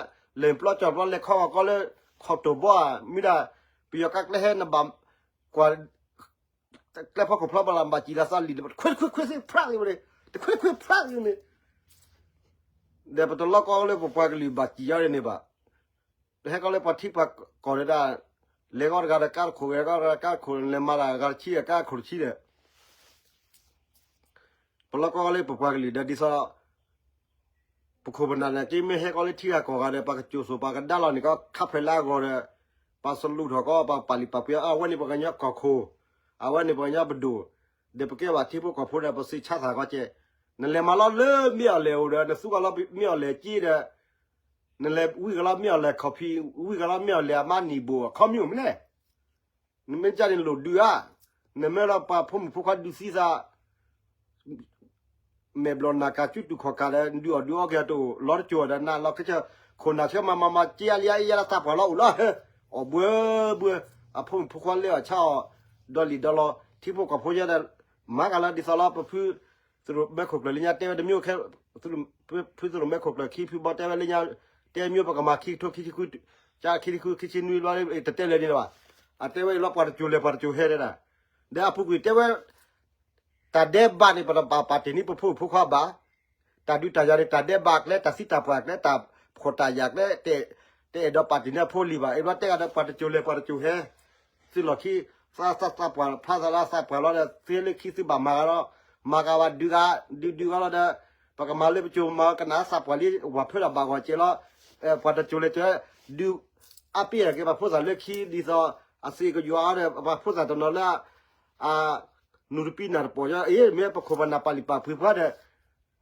လဲၤပျီကၠီၣ်ပျီလဲၤခီဂီၤကီလၢ, ခီၣ်တိၢ်ဘီဧါ, မ့ၢ်ဒၣ်, ပယီၤကါကျဲဟဲနဘၣ်, ကွၢ် ကျဲဖီခိၣ်ဖျီဘၣ်လၢဘၣ်စံၣ်လၢသးလံာ် ခွဲခွဲခွဲဆ့ဖျါလံဝဲ, တခွဲခွဲဖျါလံန့ၣ်, ဒီးပတလီၢ်ကီလၢပပှၤကလုာ်ဘၣ်စံၣ်ယါန့ၣ်ဘၣ်, ပဟဲကီလၢပှၤထံပှၤကီၢ်ဒၣ်, လဲၤဂီၢ်တဂၤဒီးကါတခိၣ် ဂဲၤဂီၢ်တဂၤကါတခိၣ် လဲၤမၤတၢ်ဂၤတဆံဒီးကါတခိၣ်တဆံဒီး ပလီၢ်ကီလၢပပှၤကလုာ်ဒီးဒ်သိး ပခိၣ်ပနၢ်န့ၣ်က့မ့ၢ်ဟဲကီလၢထံဂၤကီၢ်ဂၤဒီး ပှၤကစိာ်စိာ်ပှၤကဒါလီၤန့ၣ်ကီ ခါဖဲလၢအဂီၢ်ဒီး ပှၤစလူးထီၣ်ကီ ပှၤပာ်လုၢ်ပာ်ပှ့ၤအီၤ အဝဲန့ၣ်ပှၤကညီကီၢ်ခိၣ်, အဝဲန့ၣ်ပှၤကညီပဒိၣ်, ဒီးပကဲဘၣ်ထံဖိကီၢ်ဖိဒီး ပစံးဆါသးကီကဲ, နလဲၤမၤလီၤလၢမ့ၢ်အီၤလဲၣ်အိၣ်ဒီး နသူကီလီၤမ့ၢ်အီၤလဲၣ်က့ဒီး နလဲၤဝံဂၤလီၤမ့ၢ်အီၤလဲၣ်ခီၣ်ဖံး, ဝံဂၤလီၤမ့ၢ်အီၤလဲၣ်အမါနံၣ်ဘိၣ်အခီမ့ၢ်အိၣ်မ့ၢ်လဲၣ်, နမ့ၢ်ကၢ်န့ၣ်လိၣ်ဒုးဧါ, နမ့ၢ်လီၤပှၤဖိမုၣ်ဖိခွါဒုးသံသး, မဲာ်ဘျီၣ်နၢ်ကၢ် ကၠူတူာ်ခီၣ်ကၢ်ဒီး ဒုးအီၣ်ဒုးအီက့ၤအတအိၣ် လီၤတကၠိၤဒီးနးလီၤကစၢၢ်, ခိၣ်နၢ်ဆၢမၤမၤမၤက့အါလံအါအါလၢသးပှၢ်လီၤအိၣ်လီၤ, အီၣ်ဘှဲဘှဲ, အဖိမုၣ်ဖိခွါလဲၤအီၣ်ဆါအီၣ်, ဒီးလံၣ်ဒီးလီၤ ထံဖိကီၢ်ဖိယဲဒီး, မၤကလီၤဒ်သိးလီၤ ပဖု သရိာ်မဲခိၣ်ကျၢၢ်လၢညါတဲဝဲတမံၤခဲ, ဖုသရိာ်မဲခိၣ်ကျၢၢ်ခံဖုဘီတဲဝဲလၢညါ, တဲမံၤပကမၤခံကထိခံဆံဃု, ခံဆံဃုခံဆံနွံဘျီ တတဲလၢာ်န့ၣ်ဘၣ်, အတဲဝဲအံၤလီၤပှၤတကၠိၤလဲၤပှၤတကၠိၤဟဲဒၣ်, ဒီးအပူၤကွံာ်တဲဝဲ တၢ်ဒဲးဘးန့ၣ် ပတဘၣ်ပာ်တ့ၢ်န့ၢ်ပဖိမုၣ်ဖိခွါဘၣ်, တၢ်ဒုးတၢ်ယၤန့ၣ် တၢ်ဒဲးဘးကျဲ တၢ်သံတၢ်ပှၢ်ကျဲ တၢ်ဖှီၣ်တၢ်ယာ်ကျဲ, တအဲၣ်ဒိးပာ်တ့ၢ်န့ၢ်အဖိလံၤဘၣ်, အ့ၣ်ဘျီတဲဂၤဒီးပှၤတကၠိၤလဲၤပှၤတကၠိၤဟဲ, သုလီၢ်ခံ, သးသးသးပှၢ်ဖျါသးလၢသးပှၢ်လီၤဒီး သုလၢခံသုဘၣ်မၤဂၤလီၤ, မၤဂၤဘၣ်ဒုးဂၤ, ဒုးဒုးဂၤလီၤဒီး, ပကမၤလၢပကၠိၤမၤကနၣ်သးပှၢ်လံ ဝၤဖၢဒီးဘၣ်ဂီၤကဲလီၤ, ပှၤတကၠိၤလဲၤကၠိၤ, ဒုး အါပ့ၢ်က့ၤပှၤဖိသၣ်လၢခံ ဒ်သိးအသ့ၣ်ကယွၤအီၤဒီး ပှၤဖိသၣ်တနီၤလၢ အနူၤတပံနၢ်တပီၢ်, အ့ မ့ၢ်ပခိၣ်ပနၢ်ပာ်လုၢ်ပာ်ပှ့ၤပှၤဒီး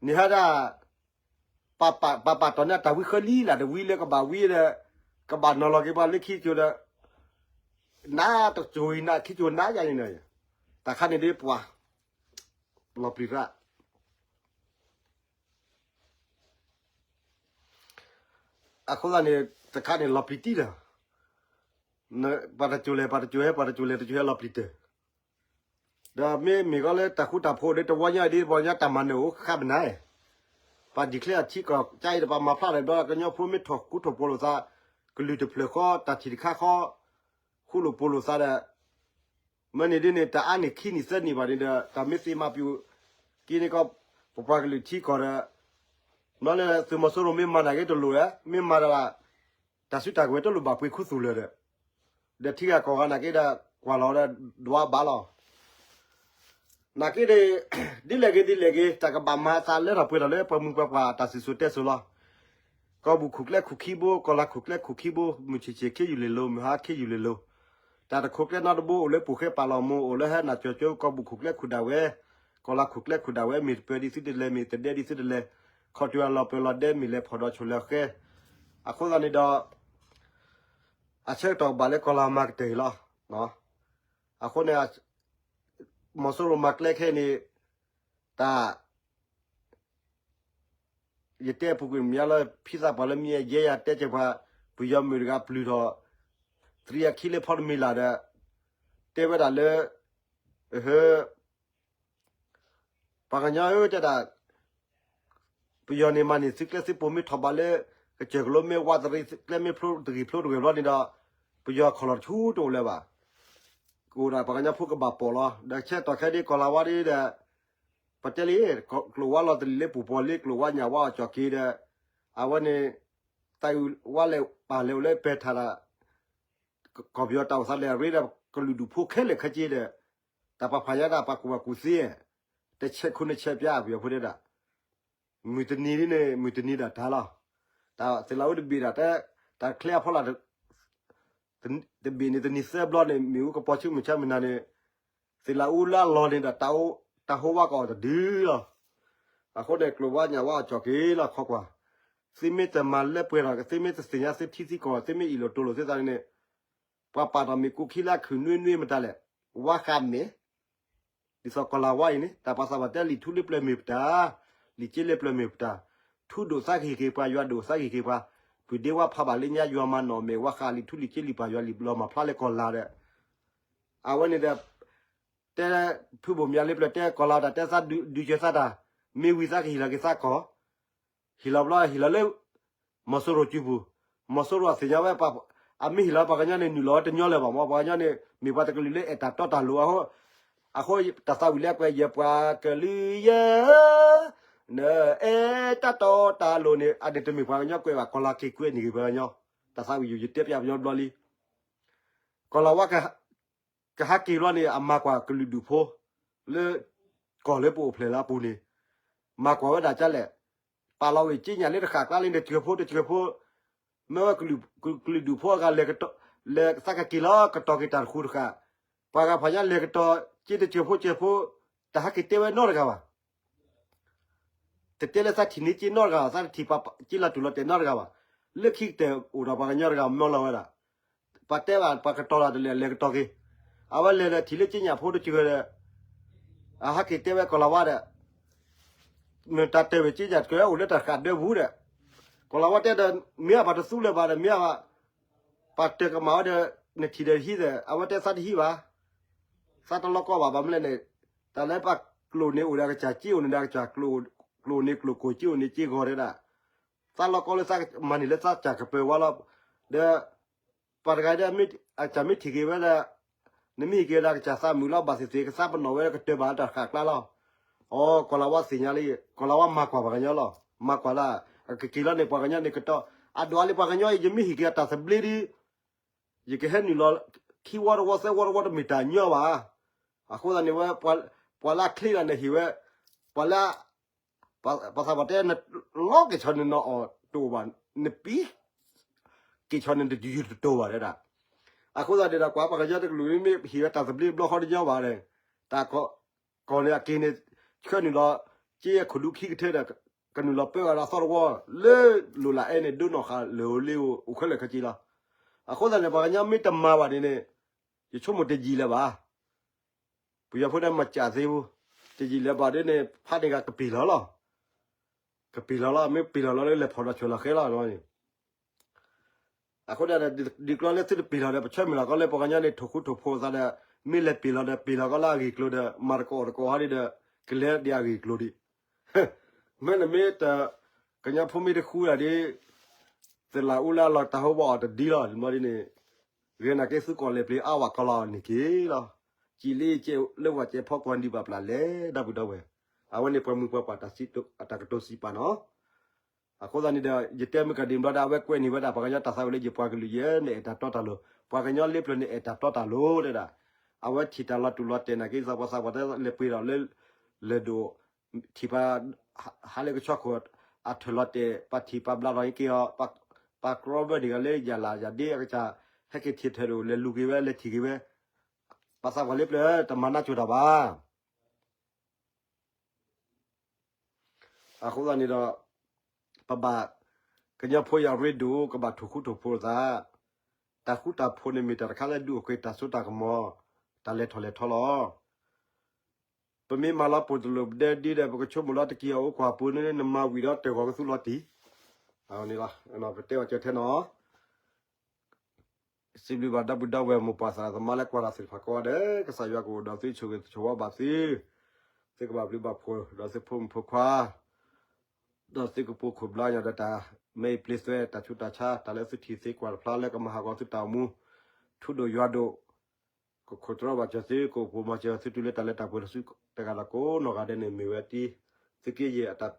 န့ၣ်ဟဲဒၣ် ပာ်ပာ်တီၢ်န့ၢ်တၢ်ဝံဃၢလံလၢ်တဝံလၢကဘၣ်ဝံဒီး ကဘၣ်နီၤလီၤက့ၤပှၤလၢခံကၠိၤဒီး နတကၠိၤအံၤနခံကၠိၤနၤယၤန့ၣ်, တၢ်ခါန့ၣ်ဒ်ပှၤ လီၤပျံၤရၣ် အဃိသတးန့ၣ် တခါန့ၣ်လီၤပျံၤတံၢ်ဒီး ပှၤတကၠိၤလဲၤ ပှၤတကၠိၤဟဲ ပှၤတကၠိၤလဲၤ တကၠိၤဟဲလီၤပျံၤတၢ်, ဒီးမ့မ့ၢ်ကီလၢတၢ်ဃူတၢ်ဖိးဒီးတဝီညါဒ်ပှၤကညီတၢ်မၤနၢၤအိၣ်ဃၣ်မနၤ, ပှၤ declare အထံကီၢ် ကါအံၤတပၤမၤဖျါဒီးဘျီကညီဖိမ့ၢ်ထီၣ်ဃူထီၣ်ဖိးလိာ်သး, ကလုာ်တဖျၢၣ်ဃီ တၢ်ထံၣ်တခါဃီ, ဃူလိာ်ဖိးလိာ်သးဒီး မ့ၢ်န့ၣ်ဒ်န့ၣ် တအါန့ၢ်ခံနံၣ်သၢနံၣ်ဘၣ်န့ၣ်ဒီး တၢ်မ့ၢ်သ့မၤပျူၤက့ၤန့ၣ်ကီး ပပှၤကလုာ်ထံကီၢ်ဒီး မ့ၢ်လၢသုးမီၤစိရိၤမ့ၢ်မၤတၢ်က့တလိၣ်ဧါ, မ့ၢ်မၤတၢ် တၢ်စုတၢ်ကဝဲၤတလိၣ်ဘၣ်ပှ့ၤခူသူၣ်လၢၤဒီး ဒီးထံဂၤကီၢ်ဂၤနာ်က့ဒီး ကွၢ်လီၤဒီးဒွးဘၣ်လီၤ. နာ်က့န့ၣ် ဒ်လဲၣ်ဂ့ၤဒ်လဲၣ်ဂ့ၤ တၢ်ကဘၣ်မၤသးလၢထီၣ်ပှဲၤထီၣ်လၢပှၤမုၢ်ပှၤပှၢ်တၢ်စံၣ်စိၤတဲစိၤလီၤ. ကီၢ်ဘူၣ်ခိၣ်ကျဲခိၣ်ခံဘိ ကီၢ်လၤခိၣ်ကျဲခိၣ်ခံဘိ မုၢ်ဆ့ၣ်ဆ့ၣ်ခ့ယုၢ်လ့ၤလိၤ မုၢ်ဟါခ့ယုၢ်လ့ၤလိၤ, တၢ်တခိၣ်ကျဲနီတဘိ အိၣ်လၢပူၤဃဲပာ်လီၤမူ အိၣ်လၢဟဲနၢ်ကၠီၤကၠိ ကီၢ်ဘူၣ်ခိၣ်ကျဲခိၣ်ဒၣ်ဝဲ, ကီၢ်လၤခိၣ်ကျဲခိၣ်ဒၣ်ဝဲ မ့ၢ်တပၢၤဒံးသုတလဲၤ မ့ၢ်တဒဲဒံးသုတလဲၤ, ခီၣ်တုၤအလီၤပၢၤလီၤဒဲ မ့ၢ်လဲၤဖီၣ်ဒီးဆိၣ်လၢဃဲ, အဃိသတးန့ၣ်ဒီး အဆၢကတီၢ်ဘၣ်လၢကီၢ်လၤမၤကတၢၢ်အံၤလီၤ. အဃိန့ၣ် မီၤစိရိၤမၤကျဲခဲအံၤန့ၣ် တၢ် ယတဲပူၤကွံာ်မးလၢ ဖံသးပှၢ်လၢမံၤယဲယၤတဲကဲပှၤ ပယီၤမုၣ်တဂၤပျုၢ်ထီၣ် သရံအခံလၢဖီတမံၤလၢ်ဒီး တဲဝဲဒၣ်လၢ ပှၤကညီဧၢ တဲဒၣ် ပယီၤန့ၣ်မၤန့ၢ်သုကျဲသုပိာ်မ့ၢ်ထီၣ်ဘးလၢ ကစၢၢ်ကလိမ့ၢ်ဝးတရံး ကျဲမ့ၢ်ဖျိတဂ့ၤဖျိတဂ့ၤဘျီန့ၣ်ဒီး ပယီၤခီၣ်လီၤတဆူတအိၣ်လၢၤဘၣ်. ကအိၣ်ဒၣ်ပှၤကညီဖိကဘၣ်ပိာ်လီၤ. ဒီးဆဲးတီၢ်ခဲဒ်ကီၢ်လၤဝါဒ်ဒီး ပတဲလံ ကျိာ်ဝါလီၤတလံၤလၢပူၤပီၤလံ ကျိာ်ဝါညၣ်ဝါအီၣ်ကၠီၣ်က့ၤဒီး အဝဲန့ၣ် တၢ်အုၣ်ဝါလဲၤပာ်လဲၤအိၣ်လၢပဲာ်ထၢၣ်ဒီး ကီၢ်ပယီၤတၢ်အိၣ်သးလဲၤအရ့ဒီး ကလုာ်ဒူၣ်ဖိခဲလၢာ်ခဲဆ့ဒီး တၢ်ပာ်ဖးညါဒၣ်ပှၤကူၣ်ဘၣ်ကူၣ်သ့ တဆဲးခိၣ်နဆဲးပၠါ ပယီၤဖိတဲဒၣ် မုၢ်တနံၤဒ်န့ၣ် မုၢ်တနံၤဒၣ်တၢ်လီၤ. တၢ်သ့ၣ်လးအူတဘ့ၣ်ဒၣ်တဲ တၢ်ချ့အဖီလာ် တဘ့ၣ်န့ၣ် တနံၤသၢဘျီန့ၣ် မ့ၣ်အူကပီၤဆူမုၢ်ဆါမုၢ်နၤန့ၣ် သ့ၣ်လးအူလၢအလီၢ်န့ၣ်ဒီး တၢ်ဟိဝါကအီၣ်တဒုလီၤ. အဃိန့ၣ် ကျိာ်ဝါညၣ်ဝါအီၣ်ကၠီၣ်က့ၤလီၤခီကွၢ်. သုမ့ၢ်တမၤလၢပှဲၤထီၣ် သုမ့ၢ်တသ့ၣ်ညါသုထံသုကီၢ် သုမ့ၢ်အ့ၣ်လိာ်တိၢ်လိာ်သုသးန့ၣ် ပှၤပာ်ထီၣ်မ့ၣ်ကိးခံလၢခုၣ်နွ့နွ့မတၤလဲၣ် ဝါဃးမဲာ် ဒ်သိးကီၢ်လၤဝါအံၤန့ၣ် တၢ်ပာ်သးပှၢ်တဲလံာ်ထူလၢပျၢၤမ့ၢ်ပတၢ်, လံာ်က့လၢပျၢၤမ့ၢ်ပတၢ်, ထူဒိၣ်သးကဟ့ၣ်က့ၤပှၤ ယွၤဒိၣ်သးကဟ့ၣ်က့ၤပှၤ, ပုၢ်ဒ့ဝါဖးဘၣ်လၢညါ ယွၤမၤနီၣ်မဲာ်ဝါဃးလံာ်ထူလံာ်က့လံာ်ပှၤ ယွၤလံာ်လီၤမၤဖျါလၢကီၢ်လၤဒီး အဝဲန့ၣ်ဒီး တဲ ဖုဘိၣ်မၠးလၢပျၢၤတဲကီၢ်လၤတၢ်တဲသးဒုးစၢၤသးတၢ်, မ့ၢ်ဝံၤသးကဟ့ၣ်လီၤက့ၤသးကီၢ် ဟ့ၣ်လီၤဘျီ ဟ့ၣ်လီၤလၢ မီၤစိရိၤစုပူၤ, မီၤစိရိၤအသ့ၣ်ညါဝဲ အမ့ၢ်ဟ့ၣ်လီၤပှၤကညီန့ၣ် နုာ်လီၤဝဲတညီလၢၤဘၣ်မၢ် ပှၤကညီန့ၣ် မ့ၢ်ပှၤတကလုာ်လၢအဲၣ်တၢ်တီတၢ်လိၤအဃိ, အဃိတၢ်သးဝံၣ်လၢအကွဲး ယပှၤကလုာ်ယဲ နအဲၣ်တၢ်တီတၢ်လိၤန့ၣ် အန့ၣ်တမ့ၢ်ပှၤကညီကွဲးဘၣ် ကီၢ်လၤက့ၤကွဲးန့ၢ်ဂ့ၤပှၤကညီ, တၢ်သးဝံၣ်ယိာ်ယတဲပျးပညီဘျီလံ, ကီၢ်လၤဝါ ကဟဲက့ၤဘျီန့ၣ် အမၤကွၢ်ကလုာ်ဒူၣ်ဖိ လၢ ကီၢ်လၢပအိၣ်ဖျဲၣ်လၢအပူၤန့ၣ်, မၤကွၢ်ဝဲဒၣ်ကလဲၣ်, ပာ်လီၤဝဲက့ညၣ်လၢတဃာ်ကျါလံ တစၢၤဖိတစၢၤဖိ, မ့ၢ်ဝဲကလုာ်ဒူၣ်ဖိအဂၤလဲၤကတီၤ လဲၤသးကက့ၤလီၤကတီၤက့ၤတၢ်တဃူတဃာ်, ပှၤဂၤပှၤညါလဲၤကတီၤ က့တစၢၤဖိတစၢၤဖိ, တဟဲက့ၤတဲဝဲနီတဂၤဘၣ် တတဲလၢသးထံၣ်န့ၢ်က့နီတဂၤဘၣ်, သးတထံၣ်ပှၤက့လီၤတူၢ်လီၤတဲာ်နီတဂၤဘၣ်, လၢခံကတၢၢ်အိၣ်ဒီးပှၤကညီတဂၤမၢလီၤဝဲဒၣ်, ပှၤတဲဘၣ်ပှၤကတီၤလီၤတလဲၤလဲၤကတီၤက့ၤ, အဝဲလဲၤဒီးထံၣ်လၢက့ညၣ်ဖိတစၢၤဒီး, အဟဲက့ၤတဲဝဲကီၢ်လၤဝါဒီး, မ့ၢ်တၢ်တဲဝဲက့ညၣ်တစၢၤအိၣ်လၢတၢ်ဃာ်ဒၢပူၤဒီး, ကီၢ်လၤဝါတဲဒီး မ့ၢ်အပှၤတသူလၢၤဘၣ်ဒီး မ့ၢ်အ ပှၤတၢၢ်ကမၣ်ဝဲဒီး နထံၣ်ဒီးဟံးဒီး အဝဲတဲသးတဟံးဘၣ်, သးတလီၤကီဘၣ် ဘၣ်မနုၤလဲၣ်န့ၣ်, တၢ်လၢပှၤကျိာ်န့ၣ်အိၣ်ဒီးအကစၢ် က့အိၣ်န့ၣ်ဒီးအကစၢ်, ကျိာ်န့ၣ်ကျိာ် က့အိၣ်န့ၣ်က့ဂီၤတဲဒၣ်, သးလီၤကီလၢသးမၤန့ၢ်လၢသးစၢ်ကပၢၤဝါလီၤ, ဒီး ပှၤတဂၤဒီး အကစၢ်မ့ၢ်ထံၣ်က့ၤဝဲဒီး နမ့ၢ်ဟ့ၣ်က့ၤဒီးအကစၢ်သးမုာ်လီၤ ဘၣ်သ့ၣ်သ့ၣ် ကသးပနီၣ်ဝဲဒီးကတၢၢ်ဘၣ်လၢတၢ်ဃာ်ကျါလီၤ. အိ ကီၢ်လၤဝါသ့ၣ်ညါလံ, ကီၢ်လၤဝါမၤကွၢ်ပှၤကညီလီၤ. မၤကွၢ်လၢ အကက့ၤလီၤန့ၣ် ပှၤကညီန့ၣ်ကတီၤ, အဒိးလၢပှၤကညီအံၤ ယမ့ၢ်ဟ့ၣ်က့ၤအတၢ်သဘျ့ဒီး ယကဟဲနုာ်လီၤ ခံဝီတဝီ သၢဝီတဝီ တမ့ၢ်တၢ်ညီဘၣ်. အဃိသတးန့ၣ်ဝဲ ပှၤလၢအချ့ဒၣ်န့ၣ်ဟ့ၣ်ဝဲ, ပှၤလၢ ပှၤသးပှၢ်တဲ နလီၤက့ၤဆီန့ၣ်နအီၣ်တအိၣ်ဘၣ်, နပံၤ က့ၤဆီန့ၣ်တယုၢ်တတိၤဘၣ်တဲဒၣ်. အဃိသတးန့ၣ်ဒီး ကွၢ်ပှၤကညီတကလုာ်မ့ၢ်ဟ့ၣ်ဝဲတၢ်သဘျ့ဘျီဃီတညီဘၣ်န့ၣ်, တၢ်ကီၢ်န့ၣ်အက့ၤန့ၣ် ဆှၢနုာ်လီၤ က့အခိၣ်ဒူခံကထၢဒီး ကနုာ်လီၤပၢအီၤဒီးအသီတဝီ လၢလိၤလးအဲၣ်န့ၣ် ဒိးနီၢ်ဃာ်လၢာ်ဧိၤလ့ဧိၤ အိၣ်ခဲလၢာ်ခဲဆ့လီၤ. အဃိသတးန့ၣ် ပှၤကညီမ့ၢ်တမၤဘၣ်န့ၣ်န့ၣ် ယဆိကမိၣ်တယံာ်လၢၤဘၣ်. ပယီၤဖိန့ၣ်မၤစၢ်သ့ဘူး, တယံာ်လၢၤဘၣ်ဒ်န့ၣ် ဖးန့ၢ်ဂၤကပ့ၤလီၤလီၤ. ကပ့ၤလီၤလီၤ, မ့ၢ်ပ့ၤလီၤလီၤလၢလဲၤဖီၣ်ဒီးဆိၣ်လီၤဃဲလီၤန့ၣ်. အဃိဒၣ် ဒ်ကျီလၢသုတပ့ၤလီၤဒီး ပဆၢမုၢ်လၢ်ကီလၢပှၤကညီန့ၣ် ထိၣ်ဃူထိၣ်ဖိးသးဒီး မ့ၢ်လဲၤပ့ၤလီၤဒီး ပ့ၤလီၤကီလၢအဂ့ၢ်ကျိၤဒီး မၤတကအီၣ်တကအီဟီဒ်ဒီး ကလဲၤဒ်အဂ့ၢ်ကျိၤဒံး မ့ၢ်နမ့ၢ်တ ကညီဖိမ့ၢ်တဃူဒၣ်ဒ် သလၢအူလၢအလီၢ်တၢ်ဟိဘၣ်အီၤတဒ်လီၤ. မ့ၢ်ဒ်န့ၣ် ဂ့ၤနာ်က့သုကိးလဲၤပျ့ၤအါဝဲကီလီၤန့ၣ်က့ၤလီၤ. စံးလံစဲးလၢဝဲစဲးဖီကွၢ်ဒံးဘၣ်ပျၢ်လဲၣ် ဒီပုၢ်ဒီဝဲၢ်. အဝဲန့ၣ်ပှၤမုၢ်ပှၤပှၢ်တၢ်ကတိၤစံးပာ်နီၤ. အဃိသတးန့ၣ်ဒီး ယတဲမုၢ်ကဒံဘျီဒီး အဝဲကွဲးန့ၢ်ဝဲဒၣ်ပှၤကညီတၢ်သးဝံၣ်လၢယပှၤကလုာ်ယဲ နအဲၣ်တၢ်တီတၢ်လိၤ ပှၤကညီလ့ပျၢၤန့ၣ် အဲၣ်တၢ်တီတၢ်လိၤတဲဒၣ်, အဝဲထံၣ်တၢ်လီၤတူာ်လီၤတဲာ်နာ်က့ ပှၤသးပှၢ်တဲလဲၤပှ့ၤဒီးလၢ လဲၤဒိၣ် ထံၣ်ပှၤ ဟးလၢကဆီခိၣ် အထၢၣ်လီၤတဲာ် ပှၤထံၣ်ပှၤဘျါထီၣ်က့ၤအီၤ, ပှၤကရီဘၢၣ်န့ၣ်ဂၤလၢယၣ်လၢ်ယၣ်ဒ့အကစၢ် ဟဲက့ၤထံၣ်ထၢၣ်ဒိၣ် လဲၤလူၤက့ၤဝဲ လဲၤထံၣ်က့ၤဝဲ, ပှၤသးပှၢ်လ့ပျၢၤတမၤနၢ်ကၠိတၢ်ဘၣ်. အဃိသတးန့ၣ်ဒီး ပဘၣ် ကညီဖိယၤရ့ဒိၣ် ကဘၣ်ထိၣ်ဃူထိၣ်ဖိးသး, တၢ်ဃူတၢ်ဖိးန့ၣ်မ့ၢ်တၢ်တခါလၢဒုးအိၣ်က့ၤတၢ်စိတၢ်ကမီၤ, တၢ်လဲၤထီၣ်လဲၤထီလီၤ. ပမ့ၢ်မၤလီၤပိာ်တလိာ်ပဒဲဒ်ဒီး ပကဆိကမိၣ်လီၤတက့ၢ်အီၤအိၣ်ကွၢ်ပူၤန့ၣ် နမၤဝံၤဒီးတဂီၤကသူလီၤတံၢ်, အန့ၣ်လီၤ ပတဲအီၤကၢထဲနီၤ စံးဘျုးဘၣ်ဒီပုၢ်ဒီဝဲၢ်မိၢ်ပၢ်သရၣ်သမါလၢကွၢ်တၢ်သ့ၣ်တဖၣ်ကိးဂၤဒဲး, ကစၢ်ယွၤကအိၣ်ဒီးသုဆိၣ်ဂ့ၤဆိၣ်ဝါဘၣ်သု, သုကဘၣ်ဘျုးဘၣ်ဖှိၣ်ဒီးသုဖိမုၣ်ဖိခွါ, ဒီးသုကပိာ်ခိၣ်ဘျါညီဒီးတၢ်မ့ၢ်အံၤပျ့သွဲ တၢ်ဆူးတၢ်ဆါ တၢ်လၢသုထံၣ်သုကွၢ်တဖျါလၢကမၤဟးဂီၤသုတၢ်အိၣ်မူ, ထူဒိၣ်ယွၤဒိၣ်, ကခိၣ်တြီဘၣ်စၢၤသု ကအိၣ်ပိာ်မၤစၢၤသုတုၤလၢတၢ်လၢတၢ်ပှဲၤလီၤသုတဂၤဒီးကိးနီၢ်ဂၤဒဲးန့ၣ် မ့ၢ်ဝဲတံၤ သုးက့ယဲၢ်အတၢ်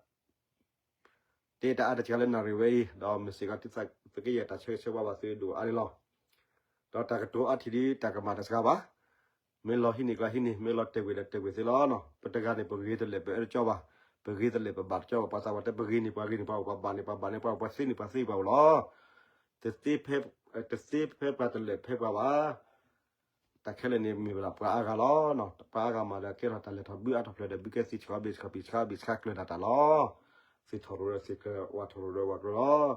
တဲတၢ်အါတစှၤလၢနၣ်ရံၣ်ဝဲအံၤ ဒီးမ့ၢ်စ့ၢ်ကီးသုးက့ယဲၢ်တၢ်ဆၢဂ့ၤဆၢဝါဘၣ်သုဒိၣ်အါန့ၣ်လီၤ. ဒီးတၢ်ကတိၤအါထံၣ်ဒ်တၢ်ကမၣ်တစှၤဘၣ်, မ့ၢ်လီၤဟံးန့ၢ်ကျါဟံးန့ၢ် မ့ၢ်လီၤတဲာ်ကွံာ်ဒီးတဲာ်ကွံာ်သ့လီၤ. ပတဂၤန့ၣ် ပဂ့ၤတလဲာ်ပအၢတကၠီဘၣ်, ပဂ့ၤတလဲာ်ပဘၣ်တကၠီဘၣ်, ပှၤသးပှၢ်တဲပဂ့ၤန့ၣ်ပှၤဂ့ၤန့ၣ်ပှၤအိၣ်, ပှၤဘၣ်န့ၣ်ပှၤဘၣ်န့ၣ်ပှၤအိၣ်, ပှၤသ့န့ၣ်ပှၤသ့ပှၤအိၣ်လီၤ. တသ့ဖဲ တသ့ဖဲပှၤတလဲာ်ဖဲပှၤဘၣ်. တၢ်ခဲလၢာ်န့ၣ်မ့ၢ်ဝဲဒၣ်ပှၤအါဂၤလီၤ. ပှၤအါဂၤမးဒီးကဲထီၣ်တၢ်လဲၤထီၣ်ဘုအါထီၣ်ဖျၢၣ်ဒီး ဘုကဲသံဆှီဘ့ၣ်ဆှီဘ့ၣ်ဆှီဘ့ၣ်ဆှီကျၢၤဒၣ်တၢ်လီၤ. သ့ၣ်ထီၣ်ရိၣ်ဒီးသ့ၣ်ကျၢၤ ဝၣ်ထီၣ်ရိၣ်ဒီးဝၣ်ကျၢၤလီၤ.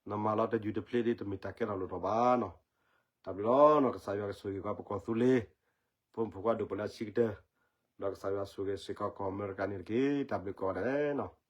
နမၤလီၤတယုၢ်တဖျ့ဒ်တမ့ၢ်တၢ်ကဲထီၣ်လိၣ်ထီၣ်ဘၣ်နီၤ. တၢ်ဘျုးလီၤနီၤ. ကစၢ်ယွၤကဆိၣ်ဂ့ၤက့ၤပှၤကိးဂၤဒဲး, ဖိမုၣ်ဖိခွါဒိၣ်ပှၤလၢအဆံးကတၢၢ်, ဒီးကစၢ်ယွၤဆိၣ်ဂ့ၤစ့ၢ်ကီးကီၢ်အမဲရကၤန့ၣ်တက့ၢ်. တၢ်ဘျုးကိးဂၤဒဲးနီၤ.